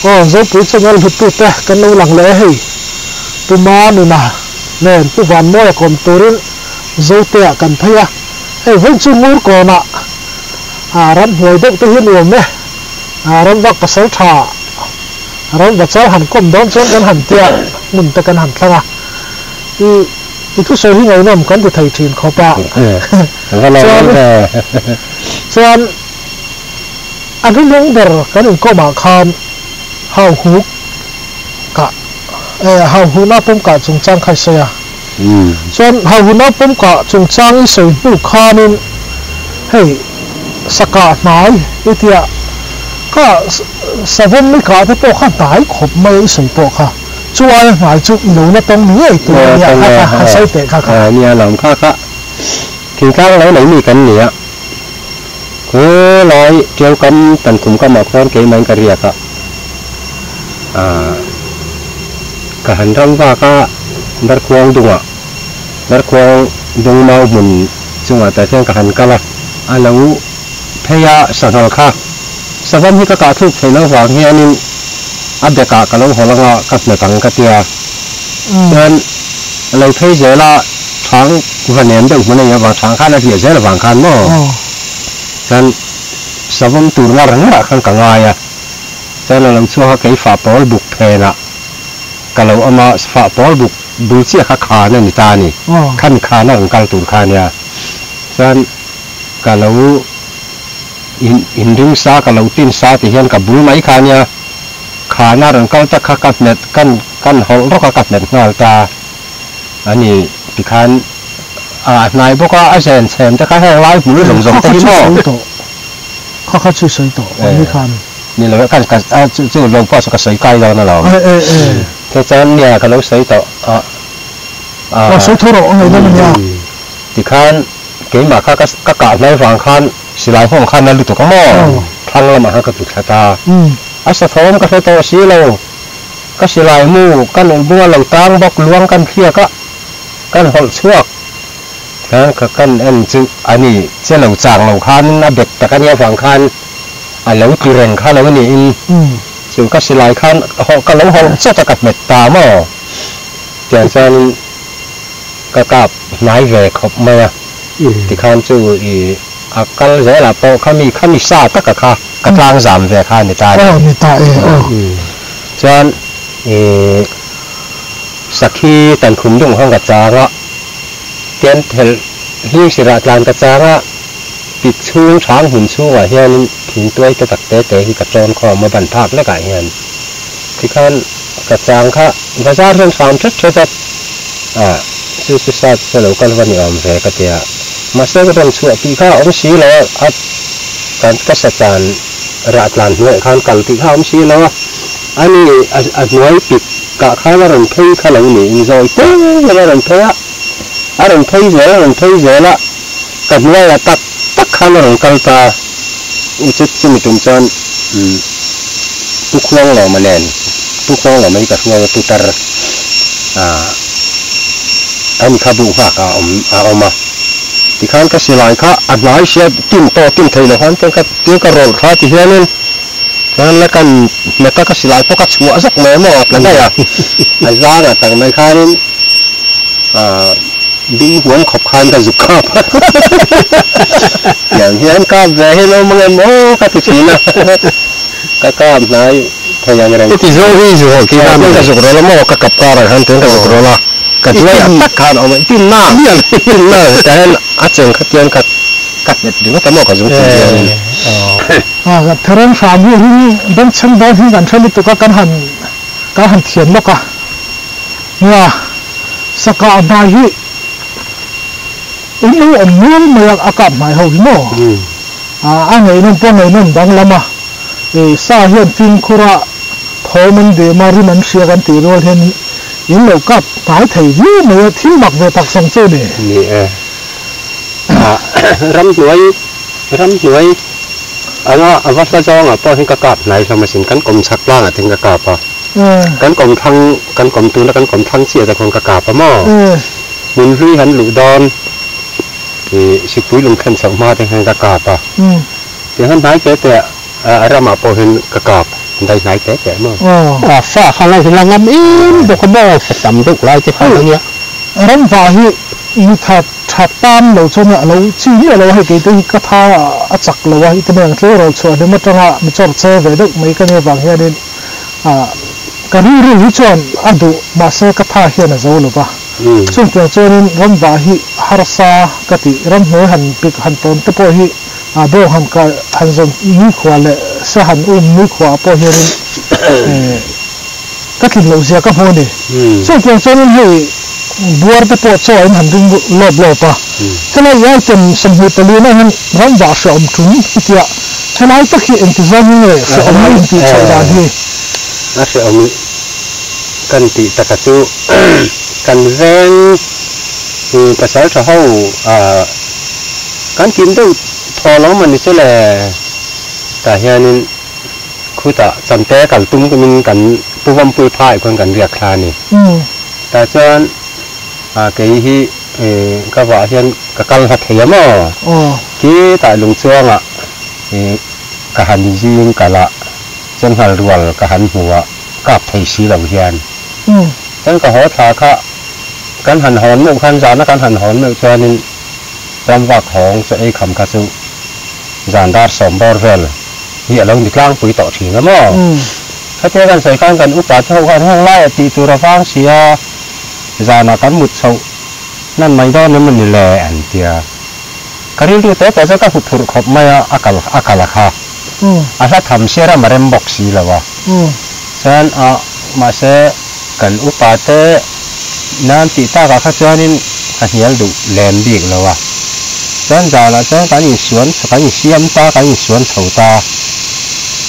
Aw Zopui channel hluttute kan lo lang leh a hei. Tuma nuna nen Pu Vanmawia kawm turin Zotea kan phei a, hei vawiin chu ngur kawnah ramhnuai deuh te hi nuam e, ramvak pasal tha ramvachal han kawm dawn chuan kan han tia hmun te kan han thlang a, i i thusawi hi ngaihnawm kan ti thei thin khawp a, chuan chuan a hnuhnung ber kan inkawmah khan hauhuk kah hauhuk naupawm kah chungchang kha i sawi a. Chuan hauhuk naupawm kah chungchang i sawi hnu khanin hei sakah hnai i tia kha savawm i kah te pawh kha hnai khawp mai a i sawi pawh kha chu aia hnai chu i lo la tawng ni ngei tur a nia kha kha han sawi teh kha kha. Nia lam kha kha thingtlang lo nei mi kan ni a, khawlai tiau kam tan khum kamah khuan keimah in ka riak a. Ka han ram vak a, Darkhuang dungah, Darkhuang dung mau hmun chungah tah hian ka han kal a, a lo phei a sanghal kha savam hi ka kah thluk theih loh vang hianin a bekah ka lo hawl anga ka hmet ang ka tia, chuan a lo phei zel a, thang va nem deuh hmun a nih avang thang khan a hliah zel avang khan maw chuan savam tur ngar ngarah khan ka ngai a. Chuan a lo chhuak a, kei fah pawl buk phenah ka lo awm a, fah pawl buk bul chiah kha khan a ni ta a ni, khami khana rawn kal tur kha a nia. Chuan ka lo in inring sa, ka lo tin sa ti hian ka bul mai kha a nia, khana rawn kal tak kha ka hmet kan kan hawlh rawk a, ka hmet nghal ta a ni. Tikhan a hnai bawk a, a zen chhem te kha heng lai hmul zawng zawng te hi maw? Kha kha chu sawi tawh awm hi khan. Ni lo e, ka ka chu chu lo pawh chu ka sawi kai dawn alawm. E e e. Te chuan nia ka lo sawi tawh a a. Aw sawi tho rawh a ngaih dawn ania. Tikhan keimah kha ka ka kah hlai vang khan silai hawng khan a lutuk a maw? Thlang lamah khan ka tlu thla ta. A sa thawm ka hre tawh si lo. Ka silai mu ka nuih bunga lo tang bawk luang kan thliak a, kan hawlh chhuak. Khan ka kan en chu a ni che lo chang lo khanin a bek tak a nia vang khan a lo ti reng kha lo niin chu ka silai khan hawh ka lo hawlh chawt a ka hmet ta maw tiang chuanin ka kap hnai ve khawp mai a tikhan chu i a kal zelah pawh khami khami sa taka kha ka tlang zam ve kha a ni ta a ni. Aw ni ta e aw. Chuan i sakhi tankhum dung hang ka chang a. Tian phelh hling sirah tlan ka chang a, pik chhung thang hmun chhungah hianin thingtuai te tak te te hi ka tawn khawm a ban phak lekah hian tikhan ka chang kha bazar hian hram thet thet a, ah chu chu sat te lo kal va ni awm ve ka tia mahse ka rawn chhuah tih kha a awm si lo a, a kan ka sa chan rah tlan hnuaiah khan kal tih kha a awm si lo a, ani a hnuai pik kah khan a rawn phei kha lo niin zawi te hian a rawn phei a. A rawn phei zel, a rawn phei zel a, ka hnuaiah tak tak khan a rawn kal ta. U chu chumi tum chuan umm Pu Khuanglawma nen, Pu Khuanglawma hi ka hruai a, putar ah ani kha bu nghak a awm a awm a. Tikhan ka silai kha a hnai sia tin tawh tin thei lo khan chuan ka tir ka rawlh thla ti hianin chuan la kan hmet a ka silai pawh ka chhuah zawk mai maw a tla daih a, a zangah tak mai khanin. Bing huam khawp khan ka zuk kap a, tiang hian kap ve hi lo mang em aw ka ti thin a, ka kap hnai thei ang reng. I ti zawng hi i zuk rawh tih na ka zuk rawlh a maw ka kap karah khan tiang ka zuk rawlh a, ka hnuaiah tak khan a awm a, i tin na i tin na tah hian a cheng kha tiang ka ka hmet ringawt a maw ka zung tih hianin. Thereng hram hi ring bengchheng dawn hi kan hre lutuk a kan han kan han thian lawk a. Nia, sakah hnai hi in lo awm nual mai a, a kap hnai ho hi maw? A ngeihnawm pawh ngeihnawm danglam a, i sa hian fimkhur a thawm an dim a, rim an hria kan tih rual hian in lo kap hnai thei viau mai a, thil mak ve tak zawng chu ni. Ni e, ramhnuai ramhnuai anga a va hla zawngah pawh hian ka kap hnai hlawm asin, kan kawm chhak tlangah te hian ka kap a. Kan kawm thlang, kan kawm tuna kan kawm thlang chiah te khawn ka kap a maw? Hmun hlui han luh dawn ih Sikpui lung thlen chhoh hma te khan ka kap a. Tiang hian hnai te te a ramah pawh hian ka kap. Dai hnai te te maw? Aw. A sa kha lai la ngam em bawk a maw? Sa tam deuh lai te kha a nia. Ramva hi mi tha tha tan lo chuan a lo chi miah lo a, hei keite hi ka tha a chak lo a, ite mai ang tleirawl chhuah hlim atanga mi chawr che ve deuh mai ka nia vang hianin ka rilru hi chuan a duh mahse ka tha hian a zo lo va. Chungtiang chuanin ramva hi harsa ka ti, ramhnuai han pik han tawn te pawh hi bawng han kal han zawn nikhua leh sa han um nikhua ah pawh hianin ka tlin loh zia ka hmu a ni. Chungtiang chuanin hei buar te pawh chaw in han ring lawp lawp a, helai i item 24 na hian ramvah hrehawm tum i tia, helai tak hi engti zawng hi nge hrehawm a intih chhoh dan hi? A hrehawm kan tih taka chu kan veng pasal tha ho kan kim deuh thaw lo mawni chu le tah hianin khutah chante kal tum kumin kan pu Vawmpui phai khawn kan riak thla a ni. Tah chuan kei hi ka vah hian ka kal hla thei a maw? Khitah lungchuangah ka han zing kalh a. Chenghal rual ka han hmu a, kap thei si lo hian. Chuan ka haw thla kha kan han hawn meuh khan zana kan han hawn meuh chuanin ramvak hawng chaw ei kham kha chu zan dar sawm bawr vel hi a lo ni tlangpui tawh thin a maw? Khatia kan sawi khan kan upa te ho khan heng laiah tih tur a vang si a, zanah kan mut chhoh hnan mai dawn em a ni le an tia. Ka rilru te te chu ka hmu phurh khawp mai a, a kal a kal a kha. A hla tham sia ram a rem bawk si lo a. Chuan a mahse kan upa te nan tih takah kha chuanin ka hnial duh lem bik lo a. Chuan zanah chuan kan insuan kan insiam ta, kan insuan chho ta.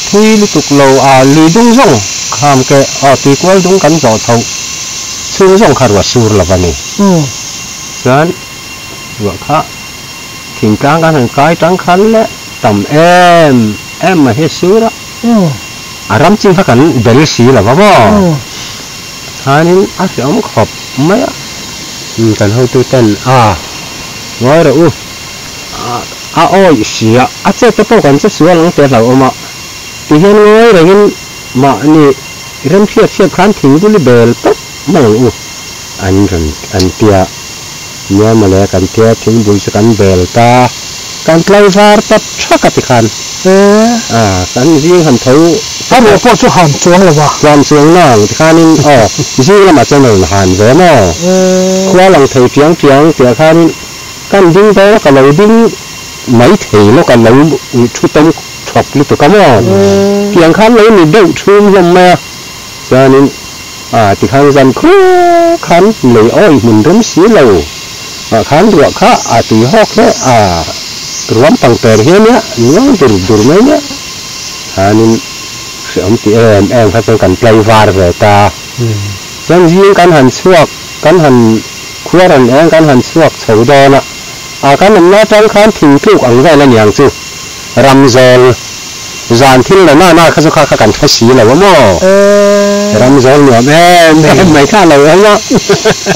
Thui lutuk lo a lui dung zawng kham ke aw tuikual dung kan zawh chho chhung zawng kha ruah sur lo a ni. Chuan. Ruah kha thingtlang kan han kai tang khan le tam em em mai hi a sur a, a ram chin kha kan bel si lo va maw? Khanin a hreawm khawp mai a, kan hotu ten a ngawi rawh u, a awih si a, a chet te pawh kan che sual ang teh hlauhawm a, tihian ngawi rengin mahni remhriat hriat khan thingbul i bel tawp mai ang u an rawn an tia. Nia mawle kan tia thingbul chu kan bel ta, kan tlaivar ta thak a tikhan a kan zing han tho A ruah pawh chu han chuang lo va. Chuan chuang nang tikhanin aw zing lamah chuan a rawn han ve maw? Khua lang thei tiang tiang tiah khanin kan ding dawn a ka lo ding mai thei lo ka lo thu tawm thawk lutuk a maw? Tiang khan lo ni deuh chhum hlawm mai a chuanin A tikhan zan khaw khan lei awih hmun rem si lo ah khan ruah kha a tui hawk hle a, ruam pangper hian nia nuang dur dur mai nia khanin hrehawm ti em em kha chuan kan tlai var ve ta. Chuan zing kan han chhuak kan han khuar an eng kan han chhuak chho dawn a, a kan awmna atang khan thingtluk ang vel a niang chu ramzawl Zan thil la na na kha chu kha kha kan hre si lo a maw? Ram zawl nuam em em mai kha a lo awm a,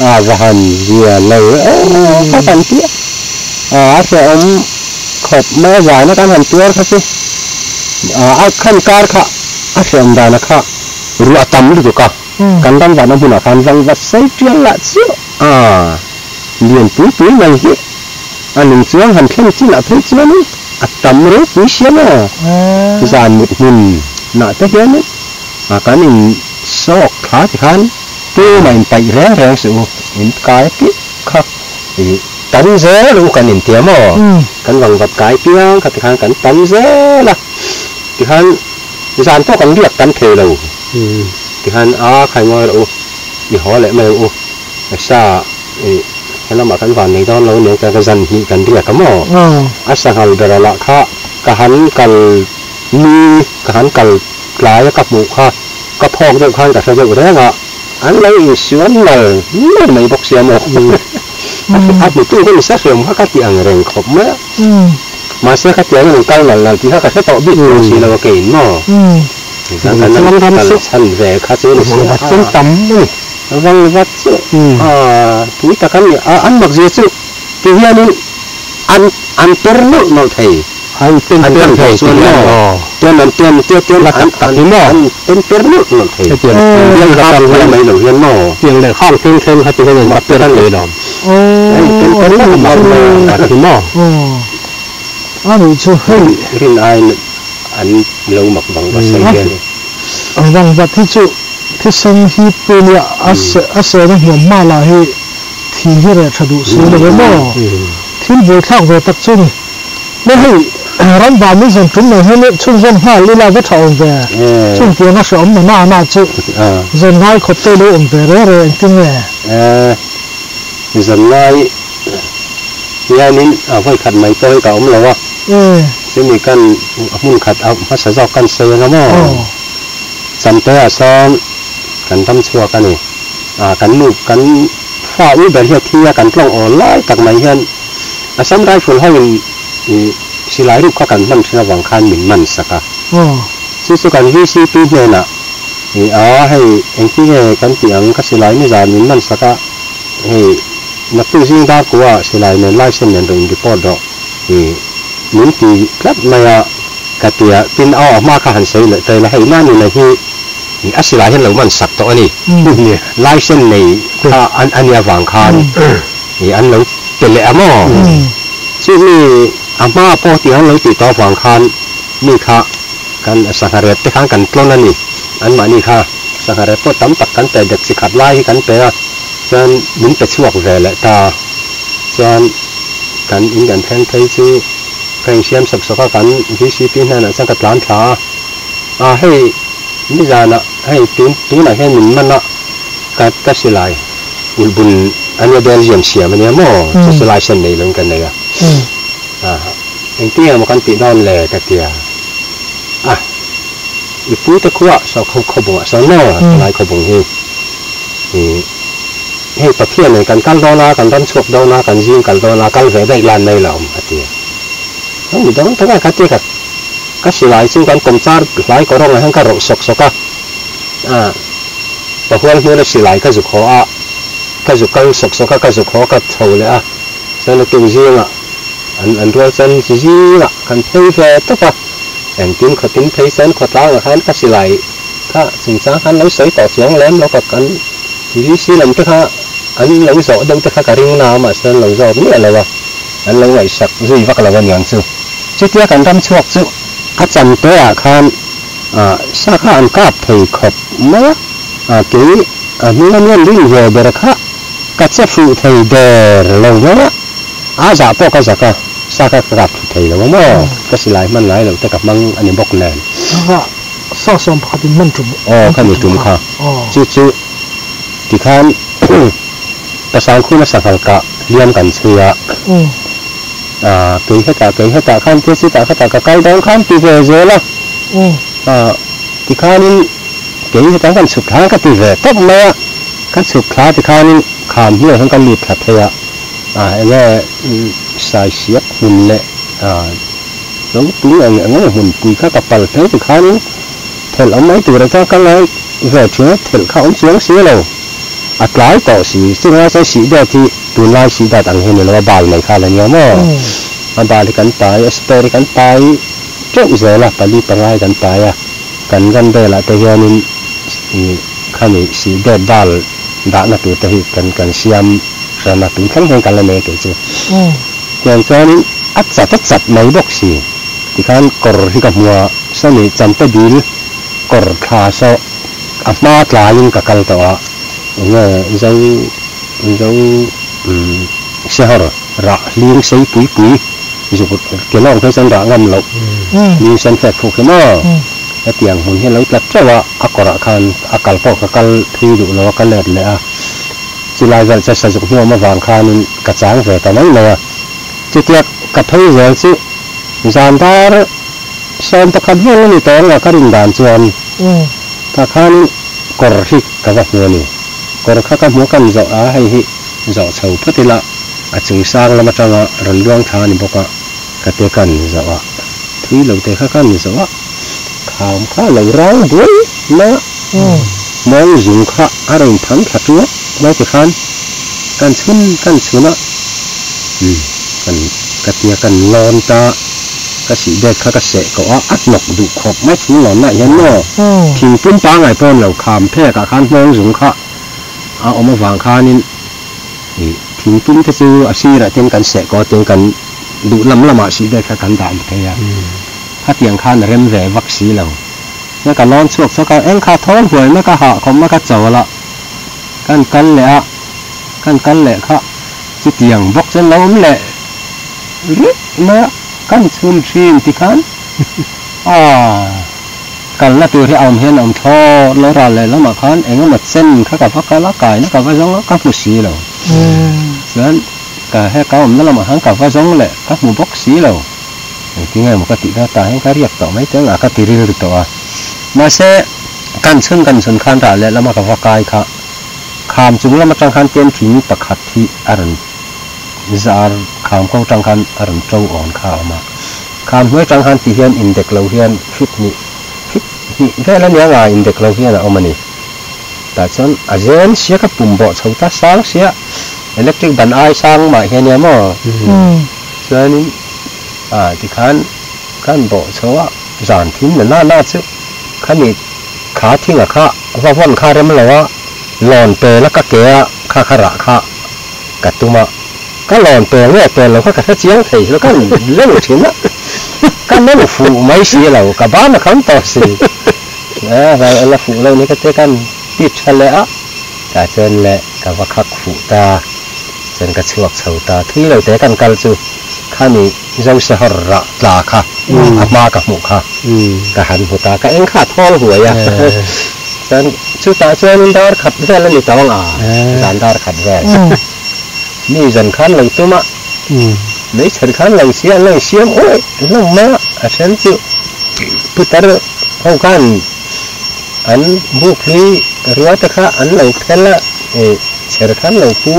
a va han zia lo e aw kha kan ti a, a hrehawm khawp mai a zan a kan han tuar kha chu a khan kar kha a hrehawm dan a kha ruah tam lutuk a, kan ram vahna hmunah khan vangvat sei tial lah chiah a lian pui pui mai hi a lung chuang han thlen chinah phei chuanin. A tam ropui sia maw? Zan mut hmun nah te hianin a kan in sawk thla ti khan tumah in paih reng reng suh u, in kai piah kha i tan zel u kan in tia maw? Kan vangvat kai piang kha ti khan kan tan zel a, ti khan zan pawh kan riak tam thei lo ti khan a khai ngawi rawh u, i haw leh mai ang u. Sa i helamah kan van nei dawn lo nen ka zan hnih kan riak a maw? A sanghal ber lah kha ka han kal ni ka han kal tlai a ka hmuh kha ka phawk deuh khan ka hre deuh reng a, an lo insuan nal nal mai bawk sia maw? A hmutu ka ni sa hriam kha ka ti ang reng khawp mai a, mahse khatiang in an kal nal nal tih kha ka hre tawh bik tawh si lo a keiin maw? Zan kan kal chhan ve kha chu ni sia a. Vangvat chu a pui tak a ni a, an makzia chu ti hianin an an per nawlh nawlh thei. An pen An per pen thei chuan ti maw aw. Chuan an pen tia chuan La an tak tak an hi maw. an pen per nawlh nawlh thei. Hetiang Hetiang kha kap tang mai hian mai lo hian maw. Tiang leh khang thleng thleng kha ti hian an va per thei lo. Hei pen Aw per a nawlh nih nawlh chu. mai a. Bat hi maw. Aw a nih chu hei. Rin aiin an lo mak vang va sei hian. Vang vat hi chu thisen hip tu nia a seh a sehna hmuam hma lah hi thi hi reh tha duh si lo emaw thil buaithlak ve tak chu ni. Le hei ram van ni zawn tum mai hian chhunzawm nghal ila va tha awm ve chung tiang a hrehawm na na na chu zawn ngai khawp te lo awm ve re re engtin nge? Zawn ngai hianin a vawi khat mai pawh hi ka awm lo a, chumi kan hmun khat a hmasa zawk kan sawi anga maw? Chamte ah sawn kan ram chhuak a ni. Kan nu kan fa u ber hi a thi a, kan tlawng awl lai tak mai hian Assam Rifle ho in silai ruk kha kan hman thin avang khan min man sak a. Chu chu kan VCP hnenah a hei engtin nge kan tih ang ka silai nizan min man sak a, hei naktuk zing dar kuah silai nen license nen rawn in report rawh min ti tlat mai a ka ti a, tin aw a hma kha han sawi leh ta ila hei Manuna hi a silai hian lo man sak tawh a ni, license nei kha a nia vang khan an lo pe leh a maw? Chu mi a hma pawh tih ang lo tih tawh avang khan mi kha kan sangha rep te khan kan tlawn a ni. Anmahni kha sangha rep pawh tam tak kan pe dek chi khat lai hi kan pe a, chuan min pe chhuak ve leh ta. Chuan kan in kan thleng phei chu ka insiam sawk sawk a, kan VCP hnenah chuan ka tlan thla a, a hei nizanah hei tun tunah hian min man a ka ka silai. Ulhbun a nia Belgium siam a nia maw chu chu license nei loin ka nei a engtin nge maw kan tih dawn le ka ti a a i pu te khuah saw khaw khawbungah sawn maw helai khawbung hi ih hei Pathian nen kan kal dawn a kan ram chhuak dawn a kan zing kal dawn a kal ve daih lan mai lo a ti a a ni dawn tak a ka ti ka ka silai chu kan kawmchar hlai kawrawngah hian ka rawlh sawk sawk a a. Ka hual hmel a silai ka zuk haw a, ka zuk kal sawk sawk a, ka zuk haw ka chho leh a, chuan a tuk zingah an an rual chuan zingah kan phei ve tawp a, engtin khawtin phei chuan khawtlangah khan ka silai kha chungchang khan lo sawi tawh chuang lem lo ka kan VC lam te kha an lo zawh deuh te kha ka ring na a mahse an lo zawt miah lo a, an lo ngaihsak zui vak lo aniang chu. Chutia kan ram chhuak chu a chan te ah khan. Ah sa kha an kap thei khawp mai a, ah kei a hnung a nian rin ve ber kha ka che fuh thei der lo mai a, a zah pawh ka zak a, sa kha ka kap thlu thei lo a maw, ka silai hman ngai loh te ka hmang a ni bawk nen. Kha sa sawm pakhat in hman tum Aw kha ni tum kha, chu chu tikhan Pasangkhuna sanghal kah hliam kan chhui a, ah kei hetah kei hetah khan tia chutah khatah ka kal dawn khan ti ve zel a. Ah tikhanin kei hetah kan chhuk thla ka ti ve tawp mai a, ka chhuk thla tikhanin kham hnuaiah hian ka lut thla thei a, ah enge saisiak hmun leh ah lo tui ang eng emaw hmunpui kha ka pal phei tikhanin thelh awm mai turah chuan ka ngai ve thin a, thelh kha awm chuang si lo, a tlai tawh si, chuvangah chuan sih dawt hi tunlai sih dawt ang hi a ni lo a, bal mai kha a la nia maw, a bal hi kan pai a, spare hi kan pai. Teuh zel a, pali pangai kan pai a, kan ram velah te hianin ih khami sih dawt bal dahna tur te hi kan kan siam hran a, tun thleng hian kan la nei kei chu. Tiang chuanin a chat a chat mai bawk si, tikhan kawr hi ka hmu a, sawmi chante dil kawr thla saw a hma tlaiin ka kal tawh a, enge zo zo umm sehawr rah hling sei pui pui. Zuk ke lawng phei chuan rah ngam loh ni sen fek fuk hi maw hetiang hmun hi a lo tla teuh a, a kawrah khan a kal pawh ka kal thui duh lo a, ka let leh a, chulai vel chu sazuk hnuam avang khanin ka chang ve ta mai mai a, chutia ka phei zel chu zan dar 11 vel a ni tawh ang a ka rin dan chuan tah khanin kawr hi ka va hmu a ni, kawr kha ka hmu kan zawh a hei hi zawh chho phawt ila. A chung sang lam atanga rawn luang thla a ni bawk a, ka te kan zawh a, thui lo te kha kan zawh a, kham kha a lo rang buai mai a, mawng zung kha a rawn tham thla tuak mai ti khan kan chhun kan chhun a, umm kan ka tia kan lawn ta. Ka sih bag kha ka seh koh a, a hnawk duh khawp mai thing lawnna ah hian maw thing pum pangngai pawh an lo kham phek ah khan hnawng zung kha a awm avang khanin ih thing pum te chu a sirah ten kan seh koh a tiang kan duh lam lamah sih bag kha kan dah thei a, khatiang khan a rem ve vak si lo. Chuan ka lawn chhuak chhuak a, eng kha thawl huai mai ka hah khawp mai ka cho la kan kal leh a, kan kal leh kha chutiang bawk chuan lo awm leh rih mai a. Kan chhun thin ti khan aah kalna tur hi a awm hian a awm thlawt lo ral leh lamah khan eng emaw chen kha ka va kal a kaina ka va zawng a ka hmu si lo chuan ka he ka awmna lamah khan ka va zawng leh ka hmu bawk si lo engtin nge maw ka tih dawn tah hian ka riak tawh mai teng a ka ti rilru tawh a mahse kan chhun kan chhun khan ral leh lama ka va kai kha kham chung lam atang khan pen thing pakhat hi a rawn Zar kham ko tang khan a rawn to awn kha a awm a, kham hnuai tang khan ti hian indek lo hian fit hnih fit hnih vel a nia nga indek lo hian a awm a ni. Tah chuan a zen sia ka pum bawh chho ta sang sia electric ban ai sang mah hian nia maw chuanin ah tikhan kan bawh chho a zan thim la na na chu khami kha thinga kha va vawn kha rem lo a lawn pel a ka ke a kha kha rah kha. Ka tum a, ka lawn pel nge pel lo kha ka hre chiang thei lo, ka leng thin a, ka leng fuh mai si lo, ka ban a kham tawh si, a la fuh lo ni ka tia kan ti tha leh a, tah chuan le ka va khak fuh ta, chuan ka chhuak chho ta, thui lo te kan kal chu khami Zosehawr rah tla kha a hma ka hmuh kha ka han hmu ta, ka eng kha a thawl huai a. Chuan chutah chuanin dar khat vel a ni tawng a, zan dar khat vel. Mi zan khan lo tum a, meichher khan lo siam lo siam uaih hlawm mai a, a then chu putar ho khan an buk hlui rua te kha an lo phel a, chher khan lo pu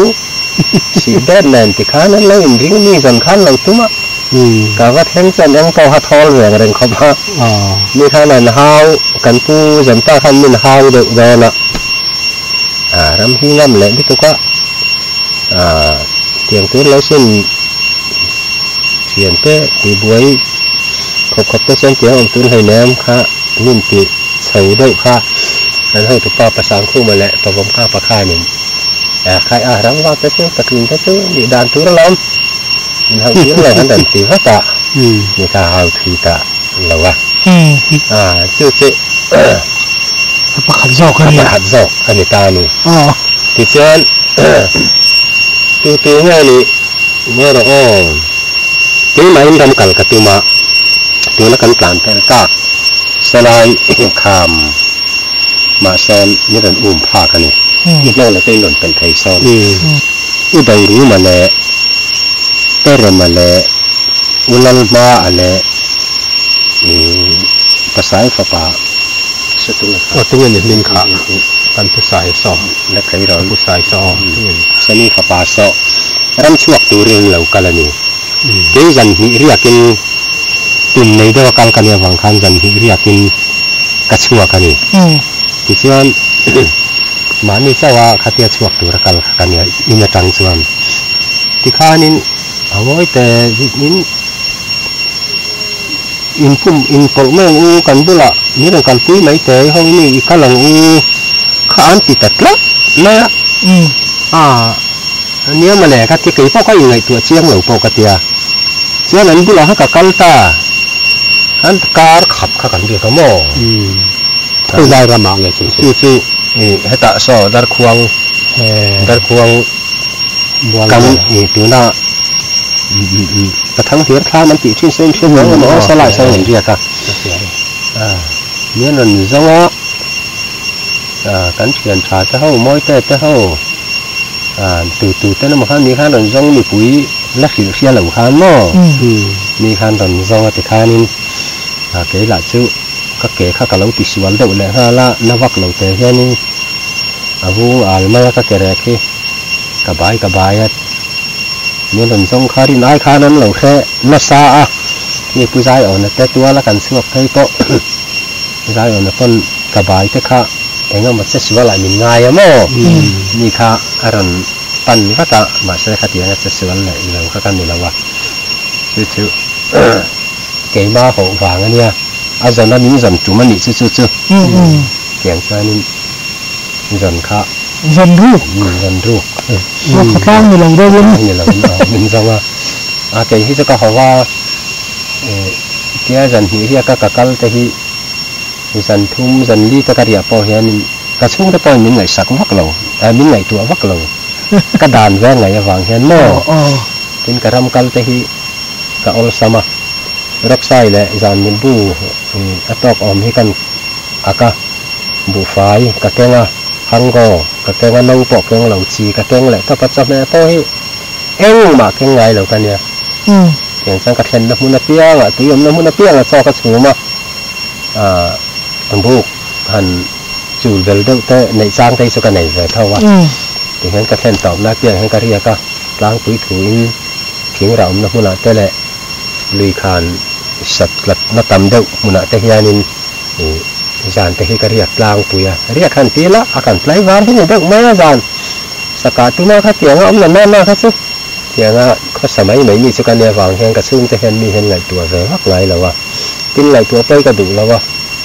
sih ber nen tikhan an lo inring mi zan khan lo tum a. Ka va thleng chuan eng pawha thawl reng reng khawp a, mi khan an hau, kan pu Zampa khan min hau deuh dawn a, ram hi ngam leh lutuk a, tiang tur lo sin thian te tih buai khawp khawp te chuan tiang awm tur hleinem kha min ti chho deuh kha kan hotupa Pasangkhuma leh Pavawmkapa khanin khai a ram vak te chu patling te chu nih dan tur alawm. In hauh tir lo han rawn ti vat a, ni kha hau thui ta lo a. A chu chu a pakhat zawk a ni a. A pakhat zawk a ni ta a ni. Tichuan tu tu nge ni maw rawh aw. Keimahin ram kal ka tum a, tuna kan tlan pel tak sawlai kham mah sawn min rawn um phak a ni. I hnawh la te in rawn pel thei sawn. U Doruma leh Terema leh U Lalhma-a leh Pasai fapa Satunga kha. Aw tunge ni hming kha kan pu Sai saw. La thei rawn. Pu Sai saw aw tunge ni. Sani fapa saw ram chhuak turin lo kal a ni. Kei zan hnih riakin tum nei deuha kal ka nih avang khan zan hnih riakin ka chhuak a ni. Tichuan mahni chauha khatia chhuak tura kal kha ka nia in atang chuan tikhanin a ngawi te in inpum inpawlh mai ang u kan bulah min rawn kalpui mai te ho mi i kal ang u kha an ti ta tlat mai a a nia mawle ka ti kei pawh ka inngaihtuah chiang lo pawh ka tia chuan an bulah kha ka kal ta an kar khap kha kan biak a maw. Khawilai ramah nge chu chu? Chu chu hetah saw Darkhuang Darkhuang kam tuna Pathang hlir thlam an tih thin sawn hriat reng emaw aw saw lai sawn an riak a. Mian rawn zawng a kan thian tha te ho mawi te te ho tu tu te emaw khan mi khan rawn zawng mipui la hrilh hria lo khan maw mi khan rawn zawng a tikhanin kei lah chu. Ka ke kha ka lo ti sual deuh leh nghal a, na vak lo te hianin a vung al mai a ka ke rek hi ka bai ka bai a, min rawn zawng kha rin ai khan an lo hre nasa a, mi pu Zaiawna te tuala kan chhuak phei pawh Zaiawna pawn ka bai te kha eng emaw che sualah min ngai a maw mi kha a rawn pan vat a, mahse khatianga che sual leh lo kha ka ni lo a, chu chu. Keima hawh vang a nia, a zawn a min zawn tum a nih chu chu chu. Tiang chuanin zawn kha. Zawn ruk. Zawn ruk. A khawtlang ni lo deuhin. Ni lo in aw min zawng a. A kei hi chu ka haw a, tia zan hnih riaka ka kal te hi zan thum zan li te ka riah pawh hianin ka chhungte pawhin min ngaihsak vak lo, min ngaihtuah vak lo. Ka dan ve ngaih avang hian maw tin ka ram kal te hi ka awlsam a, Rocksai leh zan bu a tawk awm hi kan ak a, buhfai ka keng a, hango ka keng a, no pawh keng lo, chi ka keng leh tawp a, chawhmeh pawh hi engmah keng ngai lo ka nia. Tiang chuan ka thlenna hmun apiangah, tui awmna hmun apiangah chaw ka chhum a, buk han chul bel deuh te neih chang te hi chu ka nei ve tho a, tihian ka thlen tawpna apiang hian ka riak a, tlangpui thuin thing rah awmna hmunah te leh lui khan sat tlatna tam deuh hmunah te hianin ih zan te hi ka riak tlangpui a, riak han ti la a kan tlai var hi ni deuh mai a zan sakah tuma kha tianga awm la na na kha chu tianga khawsa mai mai mi chu ka nia vang hian ka chhungte hian mi hian ngaihtuah ve vak ngai lo a, tin ngaihtuah pawi ka duh lo a,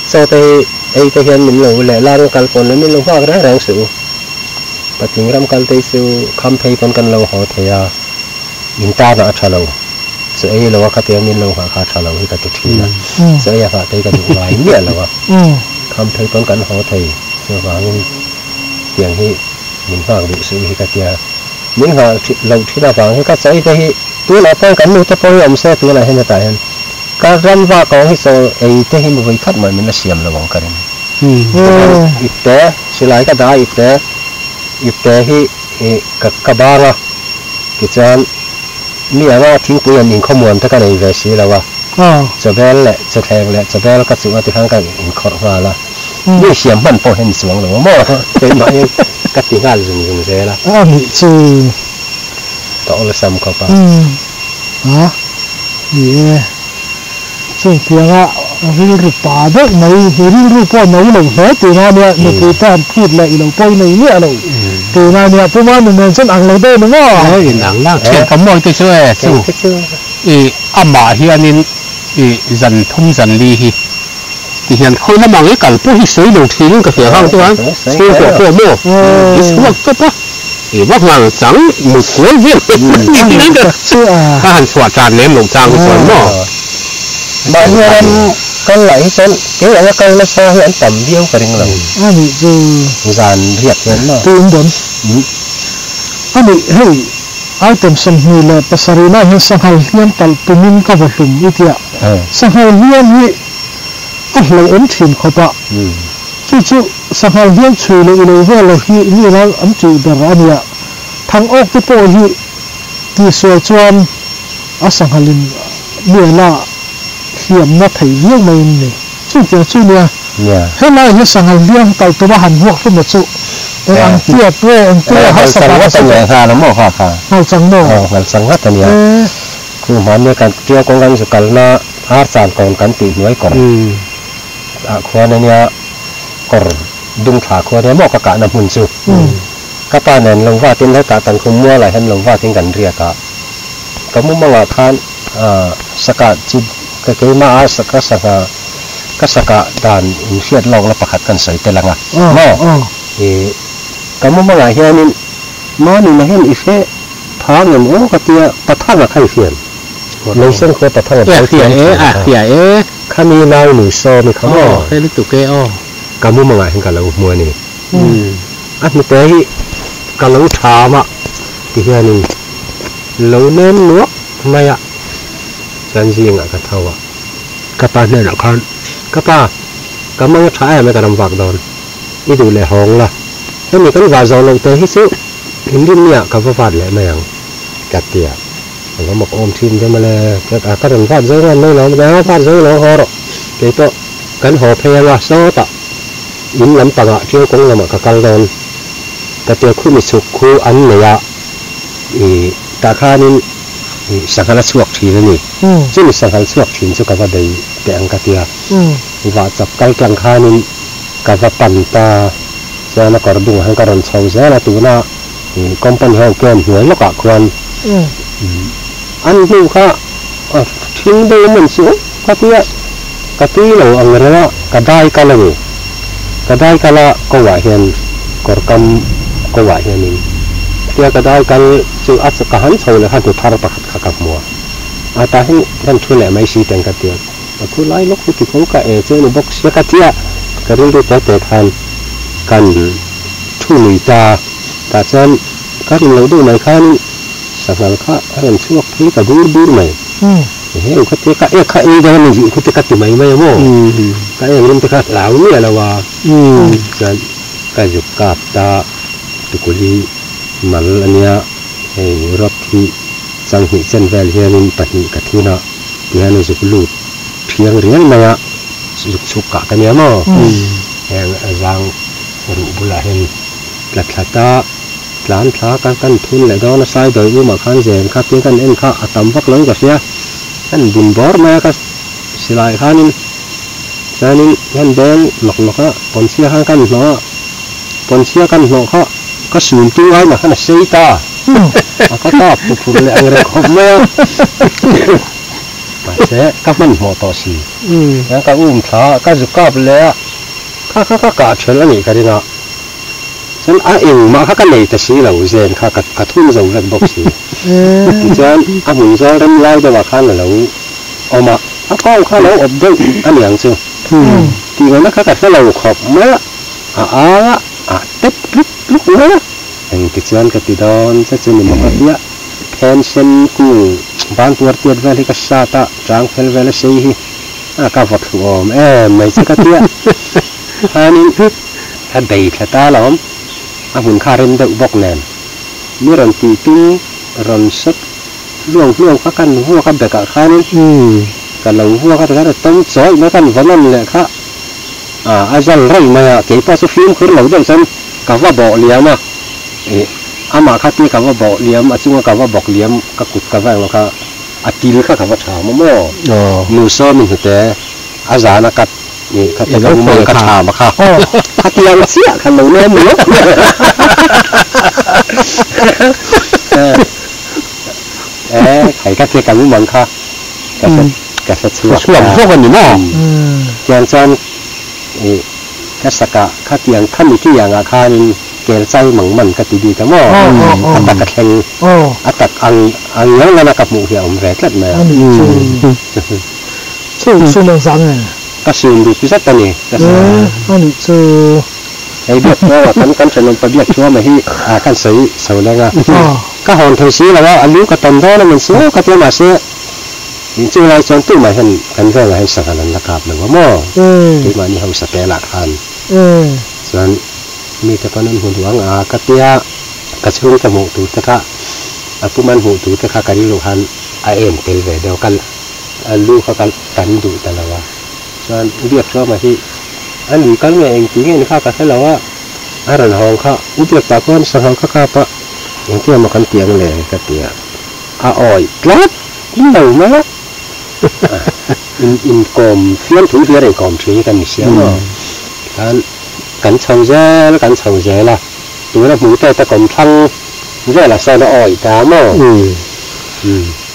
chaw te hi ei te hian min lo leh lang kal pawn lo min lo nghak reng reng suh u, patling ram kal te hi chu kham phei pawn kan lo haw thei a. In tan ah a tha lo, chu ei lo a khatia min lo nghah kha a tha lo hi ka ti thin a, chu ei a nghah te hi ka duh ngai miah lo a, kham phei pawn kan haw thei, chuvangin tiang hi min nghak duh suh hi ka tia, min nghah loh thin avang hi ka chaw ei te hi tunah pawh kan nu te pawh hi awm se tunah hian hetah hian ka ram vak awng hi chaw ei te hi vawi khat mah min la siam lo ang ka ring. Ipte, silai ka dah a ipte, ipte hi ka bang a. Tichuan, mi anga thingpui an inkhawmuan te ka nei ve si lo a, chawbel leh chawthleng leh chawbel ka chuh a tikhan ka inkhawrh nghal a, mi siam hman pawh hian chuang lo a maw? Keimah hian ka ti nghal zung zung zel a. A nih chu. Ka awlsam khawp a. A ni e. Chung pianga rilru pa deuh mai, rilru pawh no lo hle tih a nia, nupui te han phut leh i lo pawi nei miah lo tih a nia, Pu Manu nen chuan ang lo deuh ni maw? E in ang lang thian ka mawi te chu e chu i amah hianin i zan thum zan li hi ti hian khawi lamah nge kal pawh hi sawi lo thin in ka hria hang chuan chhungkua pawh maw i chhuak tawp a i va nghal chang mut kual vel ka han chhuah tan lem loh chang hi chuan maw. Mahni ram kal lah hi chuan kei anga kal nasa hi an tam viau ka ring lo. A nih chu. Zan riak hian maw. Tih in dawn. A nih hei item 27 nah hian sanghal hliam talh tumin ka vaw hlum i tia. Sanghal hliam hi a hlauhawm thin khawp a. Chu chu sanghal hliam chhui leh i lo vel lo hi mi ina an tih ber a nia. Thang awk te pawh hi tihsual chuan a sanghalin mi a la hliamna thei viau mai in ni. Chutiang chu nia, helai hi sanghal hliam kal tuma han vuak hlum a chu eng ang tiat nge eng te a harsa ta ka hre ta. Nghal chang maw? Aw nghal chang ngat a nia. Khu hmanni kan tia kawng kan zu kalna ar chan kawn kan tih hnuai kawr ah khuan a nia kawr dung thla khuan nia maw ka kahna hmun chu. Ka pa nen lo vatin hetah Tankhum mualah hian lo vatin kan riak a. Ka mumangah khan saka chu ka keimah a ka sangha ka saka dan inhriat lawkna pakhat kan sawi tel ang a maw? Ih ka mumangah hianin Manuna hian i hre pha ngem aw ka tia Pathanga kha i hriam Leisen khua Pathanga bal thiam thin kha khami nau nui sawmi kha maw? Ka mumangah hian ka lo hmu a ni. A hnute hi ka lo tham a ti hianin lo nem nuak mai a, chuan zingah ka tho a, ka pa hnenah khan, Ka pa, ka mang a tha em e ka ram vak dawn, i duh leh hawng la, hemi kan vah zawh loh te hi chu inrinniah ka va vat leh mai ang, ka ti a, ka va mawk awm thin ve mawle, ka rawn vat zo ngan mai lo, a vat zo lo haw rawh, keipawh kan haw phei anga sawtah in lampangah ṭiau kawng lamah ka kal dawn, ka tia khumi chhuk khu an nei a. Ih tah khanin ih sanghal a chhuak thin a ni. Chumi sanghal chhuak thin chu ka va bei teh ang ka ti a. Vah chak kal tlang khanin ka va pan ta. Chuan a kawr bungah hian ka rawn chho zel a, tuna ih company ho camp hnuai lawkah khuan an hnu kha a thing deuh a man chu. Ka tia ka tui lo ang reng a, ka dai kal a ni. Ka dai kal a ko ah hian kawr kam ko ah hianin tia ka dai kal chu a ka han chho leh kha hnu thar pakhat kha ka hmu a, a tah hian kan thu leh mai si teng ka tia a thu lai lawk chu tikawng ka e chu a ni bawk sia ka tia ka rilru te te khan kan thu lui ta tah chuan ka rin loh deuh mai khanin sanghal kha a rawn chhuak phei ta bur bur mai. Heng kha te ka ek kha ei dawn a nih khu te ka ti mai mai a maw? Ka eng rim te kha hlau miah lo a, chuan ka zuk kap ta tukuli mal a nia, hei rod hi changhnih chen vel hianin pahnih ka thun a tihian a zuk lut thiang rial mai a, zuk chhuk kah ka nia maw? Heng a zang ruh bulah hian tla thla ta. Tlan thla ka kan thun leh dawn a, Saidawi umah khan zen kha tia kan en kha a tam vak lo in ka hria, kan bun bawr mai a ka silai khanin chuanin kan beng lawk lawk a, pawnchhia khan kan hnawh a, pawnchhia kan hnawh kha ka sun tu ai mah khan a sei ta a, ka kap pu phur leh ang reng khawp mai a, mahse ka hmanhmawh tawh si, chuan ka um thla a, ka zu kap leh a, kha kha ka kah thelh a nih ka ring a. Chuan a engmah kha ka nei ta si lo, zen kha ka thun zo vek bawk si. Tichuan a hmun zawl rem lai deuhah khan a lo awm a, a kawng kha a lo awp deuh a niang chu. Tih ngaihna kha ka hre lo khawp mai a, a ang a, a tep tluk tluk mai a. Eng tichuan ka ti dawn che chu ni maw ka tia, phen sen kung ban puar tiat vel hi ka sat a, chang fel vel a sei hi a ka vaw thlu awm em mai che ka tia. Khanin a bei thla ta alawm, a hmun kha rem deuh bawk nen. Mi rawn tih tum rawn sawt hluang hluang kha kan vuak a bekah khanin ka lo vuak a tikhan a tawm chawih mai khan va nawn leh kha a zal raih mai a, keipawh chu fimkhur lo deuh chuan ka va bawh liam a, ih amah kha tia ka va bawh liam a chunga ka va bawk liam ka kut ka va englo kha a til kha ka va tha maw maw nu sawmi hnute a zan a cut Ih kha te ka umang ka tha ma kha khatiang chiah khan lo lawm lawk e khai ka te ka umang kha ka hre ka hre chhuak chhuak zawk a ni maw tiang chuan ih ka saka khatiang khami ki angah khanin kel chai mang man ka ti bik a maw a tak a thleng a tak ang ang lo lana ka hmuh hi a awm ve tlat mai a. Chu chu mang zang e. Ka sun ruk zet a ni. Ka sun. E a nih chu. Hei biak thuama kan kan thenawm pa biak thuama hi a kan sawi chho leng a. Ka hawn thei si lo a, a lu ka tawn dawn a min si aw ka tia mahse inchung lai chuan tumah hian kan vengah hian sanghan an la kap lo a maw? Keimahni hausa te lah khan chuan mite pawn an hmu duh ang a ka tia ka chhungte hmuh tur te kha a pum an hmuh tur te kha ka rilru khan a en tel ve deuh a. A lu kha ka tan duh ta lo a, chuan Biakṭhuama hi a lui kal nge engti nge ni kha ka hre lo a, a rawn hawng kha u Biak tah khuan sanghal kha kap a, engti emaw kan ti ang le ka ti a, a awih tlat lo mai a, in inkawm fiamthu hlir a inkawm ṭhin hi kan ni sia maw, tikhan kan chho zel kan chho zel a, tuna hmu te te kawm thlang velah sawn a awih ta maw.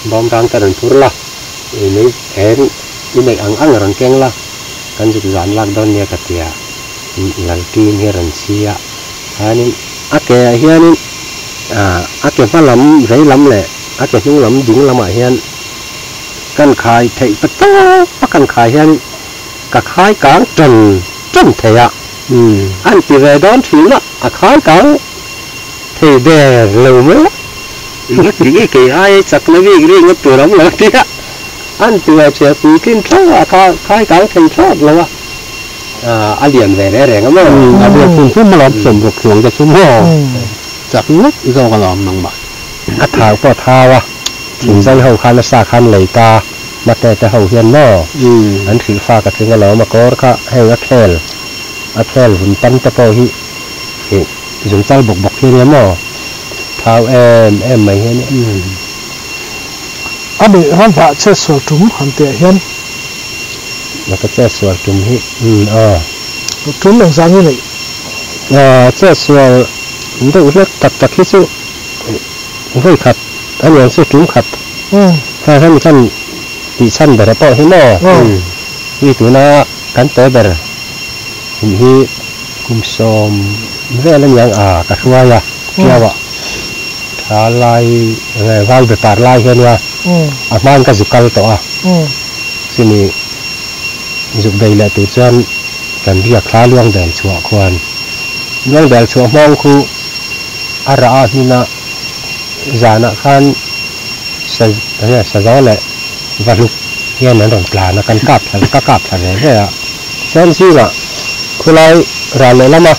Bawmrang ka rawn phur la, i nei eng i neih ang ang rawn keng la, kan zuk zan lak dawn nia ka ti a, Lalṭin hi a rawn chhi a, khanin a ke ah hianin a ke hma lam vei lam leh a ke hnung lam ding lamah hian kan khai theih ta tawp a kan khai hianin ka khai kang ṭan ṭan thei a, an ti ve dawn ṭhin a, a khai kang thei der lo mai a. Engati nge kei ai chakna bik ri ngawt tur a awm lo tia an tua ṭhia puitlin thlauh a kha khai kang thei thlawt lo a, a lian ve reng reng a maw? A lian hum hum alawm sawmruk chuang te chu maw? Chak ngawt zawk alawm nangmah. A thau pawh a thau a, thingzai ho khan a sa khan lei ta hmate te ho hian maw an hrilh fak a tling alawm a kawr kha heng a khel a khel vun pan te pawh hi ih Zungchal bawk bawk hi ania maw? Thau em em mai hi ania. A nih ram vah che sual tum han tih ah hian. Na ka che sual tum hi umm aw. Tum eng zah nge neih? Aw che sual deuh hlek tak tak hi chu vawi khat aniang chu tum khat. Kha hian khan. Tih chhan ber pawh hi maw? Hi tuna kan te ber in hi kum sawm vel a niang a ka hruai a Tiau ah tha lai enge vau be par lai hi a nia a hmain ka zuk kal tawh a chumi zuk bei leh tur chuan kan riak thla luang del chhuah khuan luang del chhuah hmawng khu a rah a hmina zanah khan sa enge sazaw leh Vahluk hian an rawn tlan a, kan kap thla ka kap thla ve ve a. Chuan zingah khulai ral leh lama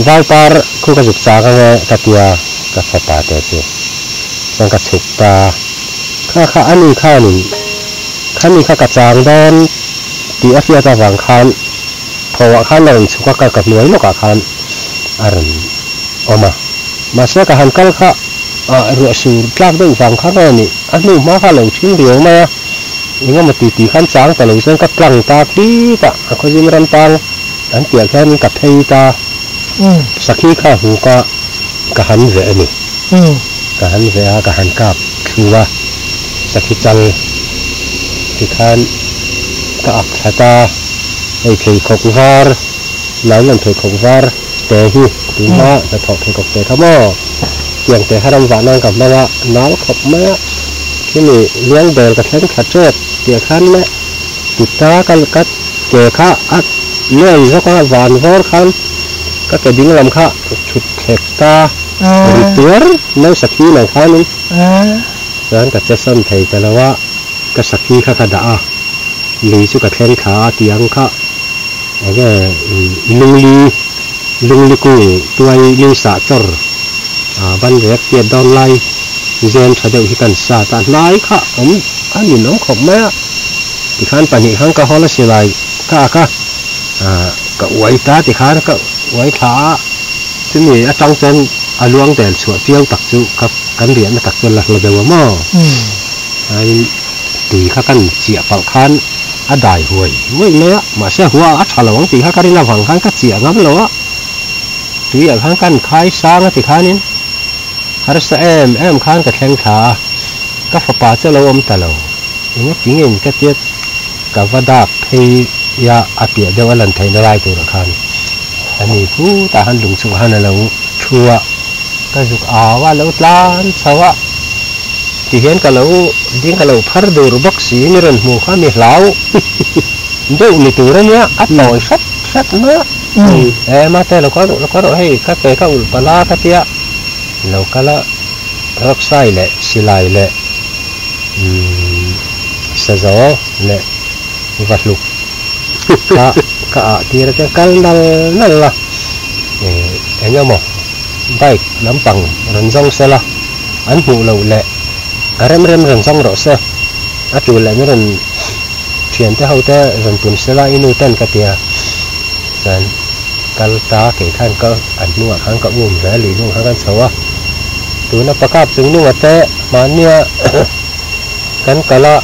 vaupar khu ka zuk chak ange ka tia ka fapa te chu chuan ka chhuk ta. Kha kha ani khanin khami kha ka chang dawn tih a hriat avang khan thawhah khan a rawn chhuk a, ka ka hnuai lawkah khan a rawn awm a. Mahse ka han kal kha ah ruah sur tlak deuh vang kha nge ni? A hnu hma kha a lo thing riau mai a, eng emaw ti ti khan chang ta lo chuan ka tlang ta khit a, a khawzim ram tang an piah khianin ka phei ta, sakhi kha a hmu ka ka han veh a ni, ka han veh a ka han kap thlu a, sakhi chal tikhan ka ak thla ta, hei pheikhawk var, nylon pheikhawk var te hi tunhma hnathawh pheikhawk te kha maw? Tiang te kha ram vah nan ka hmang a, nal khawp mai a, khimi liang bel ka thleng thla tep tih khan le tuta ka ka ke kha a len zawk a, van vawr khan ka ke ding lam kha thut thlek ta ri tuar mai sakhi nang khanin chuan ka che sawn thei ta lo a, ka sakhi kha ka dah a, lui chu ka thleng thla a tiang kha enge lungli lungli kung tuai lui sah chawr ah ban rek tiat dawn lai zen tha deuh hi kan sat a hnai kha awm a ninawm khawp mai a tikhan pahnih khan ka hawl a silai ka ak a ah ka uai ta tikhan ka uai thla a chumi atang chuan a luang del chhuah chiau tak chu ka kan riahna tak chu a la hla deuh a maw chuanin tui kha kan chiah palh khan a dai huai huai mai a mahse hua a tha lo ang tih kha ka rin avang khan ka chiah ngam lo a. Tuiah khan kan khai sang a ti khanin harsa em em khan ka thleng thla a, ka fapa chu a lo awm ta lo. Eng tingin ka tia ka va dak phei a a piah deuh a lan theihna lai turah khan a ni khutah khan lung chungah khan a lo thu a, ka zuk au a, a lo tlan chho a, tihian ka lo ding ka lo phar dur bawk si mi rawn hmuh kha mi hlau deuh ni tur a nia, a tawi hret hret mai a. E mate lo kal rawh lo kal rawh hei ka ke ka ulh palh a ka tia lo kal a rawksai leh silai leh umm sazaw leh vahluk kha ka ah tir a chuan kal nal nal a eh eng emaw bike lampang rawn zawng se la an hmuh loh leh a rem rem rawn zawng rawh se a tul leh min rawn Thiante ho te rawn pun sela i nu ten ka tia chuan kal ta kei khan ka an hnungah khan ka um ve a lui hnungah khan kan chho a tuna pakap chung nunga te mahnia kan kal a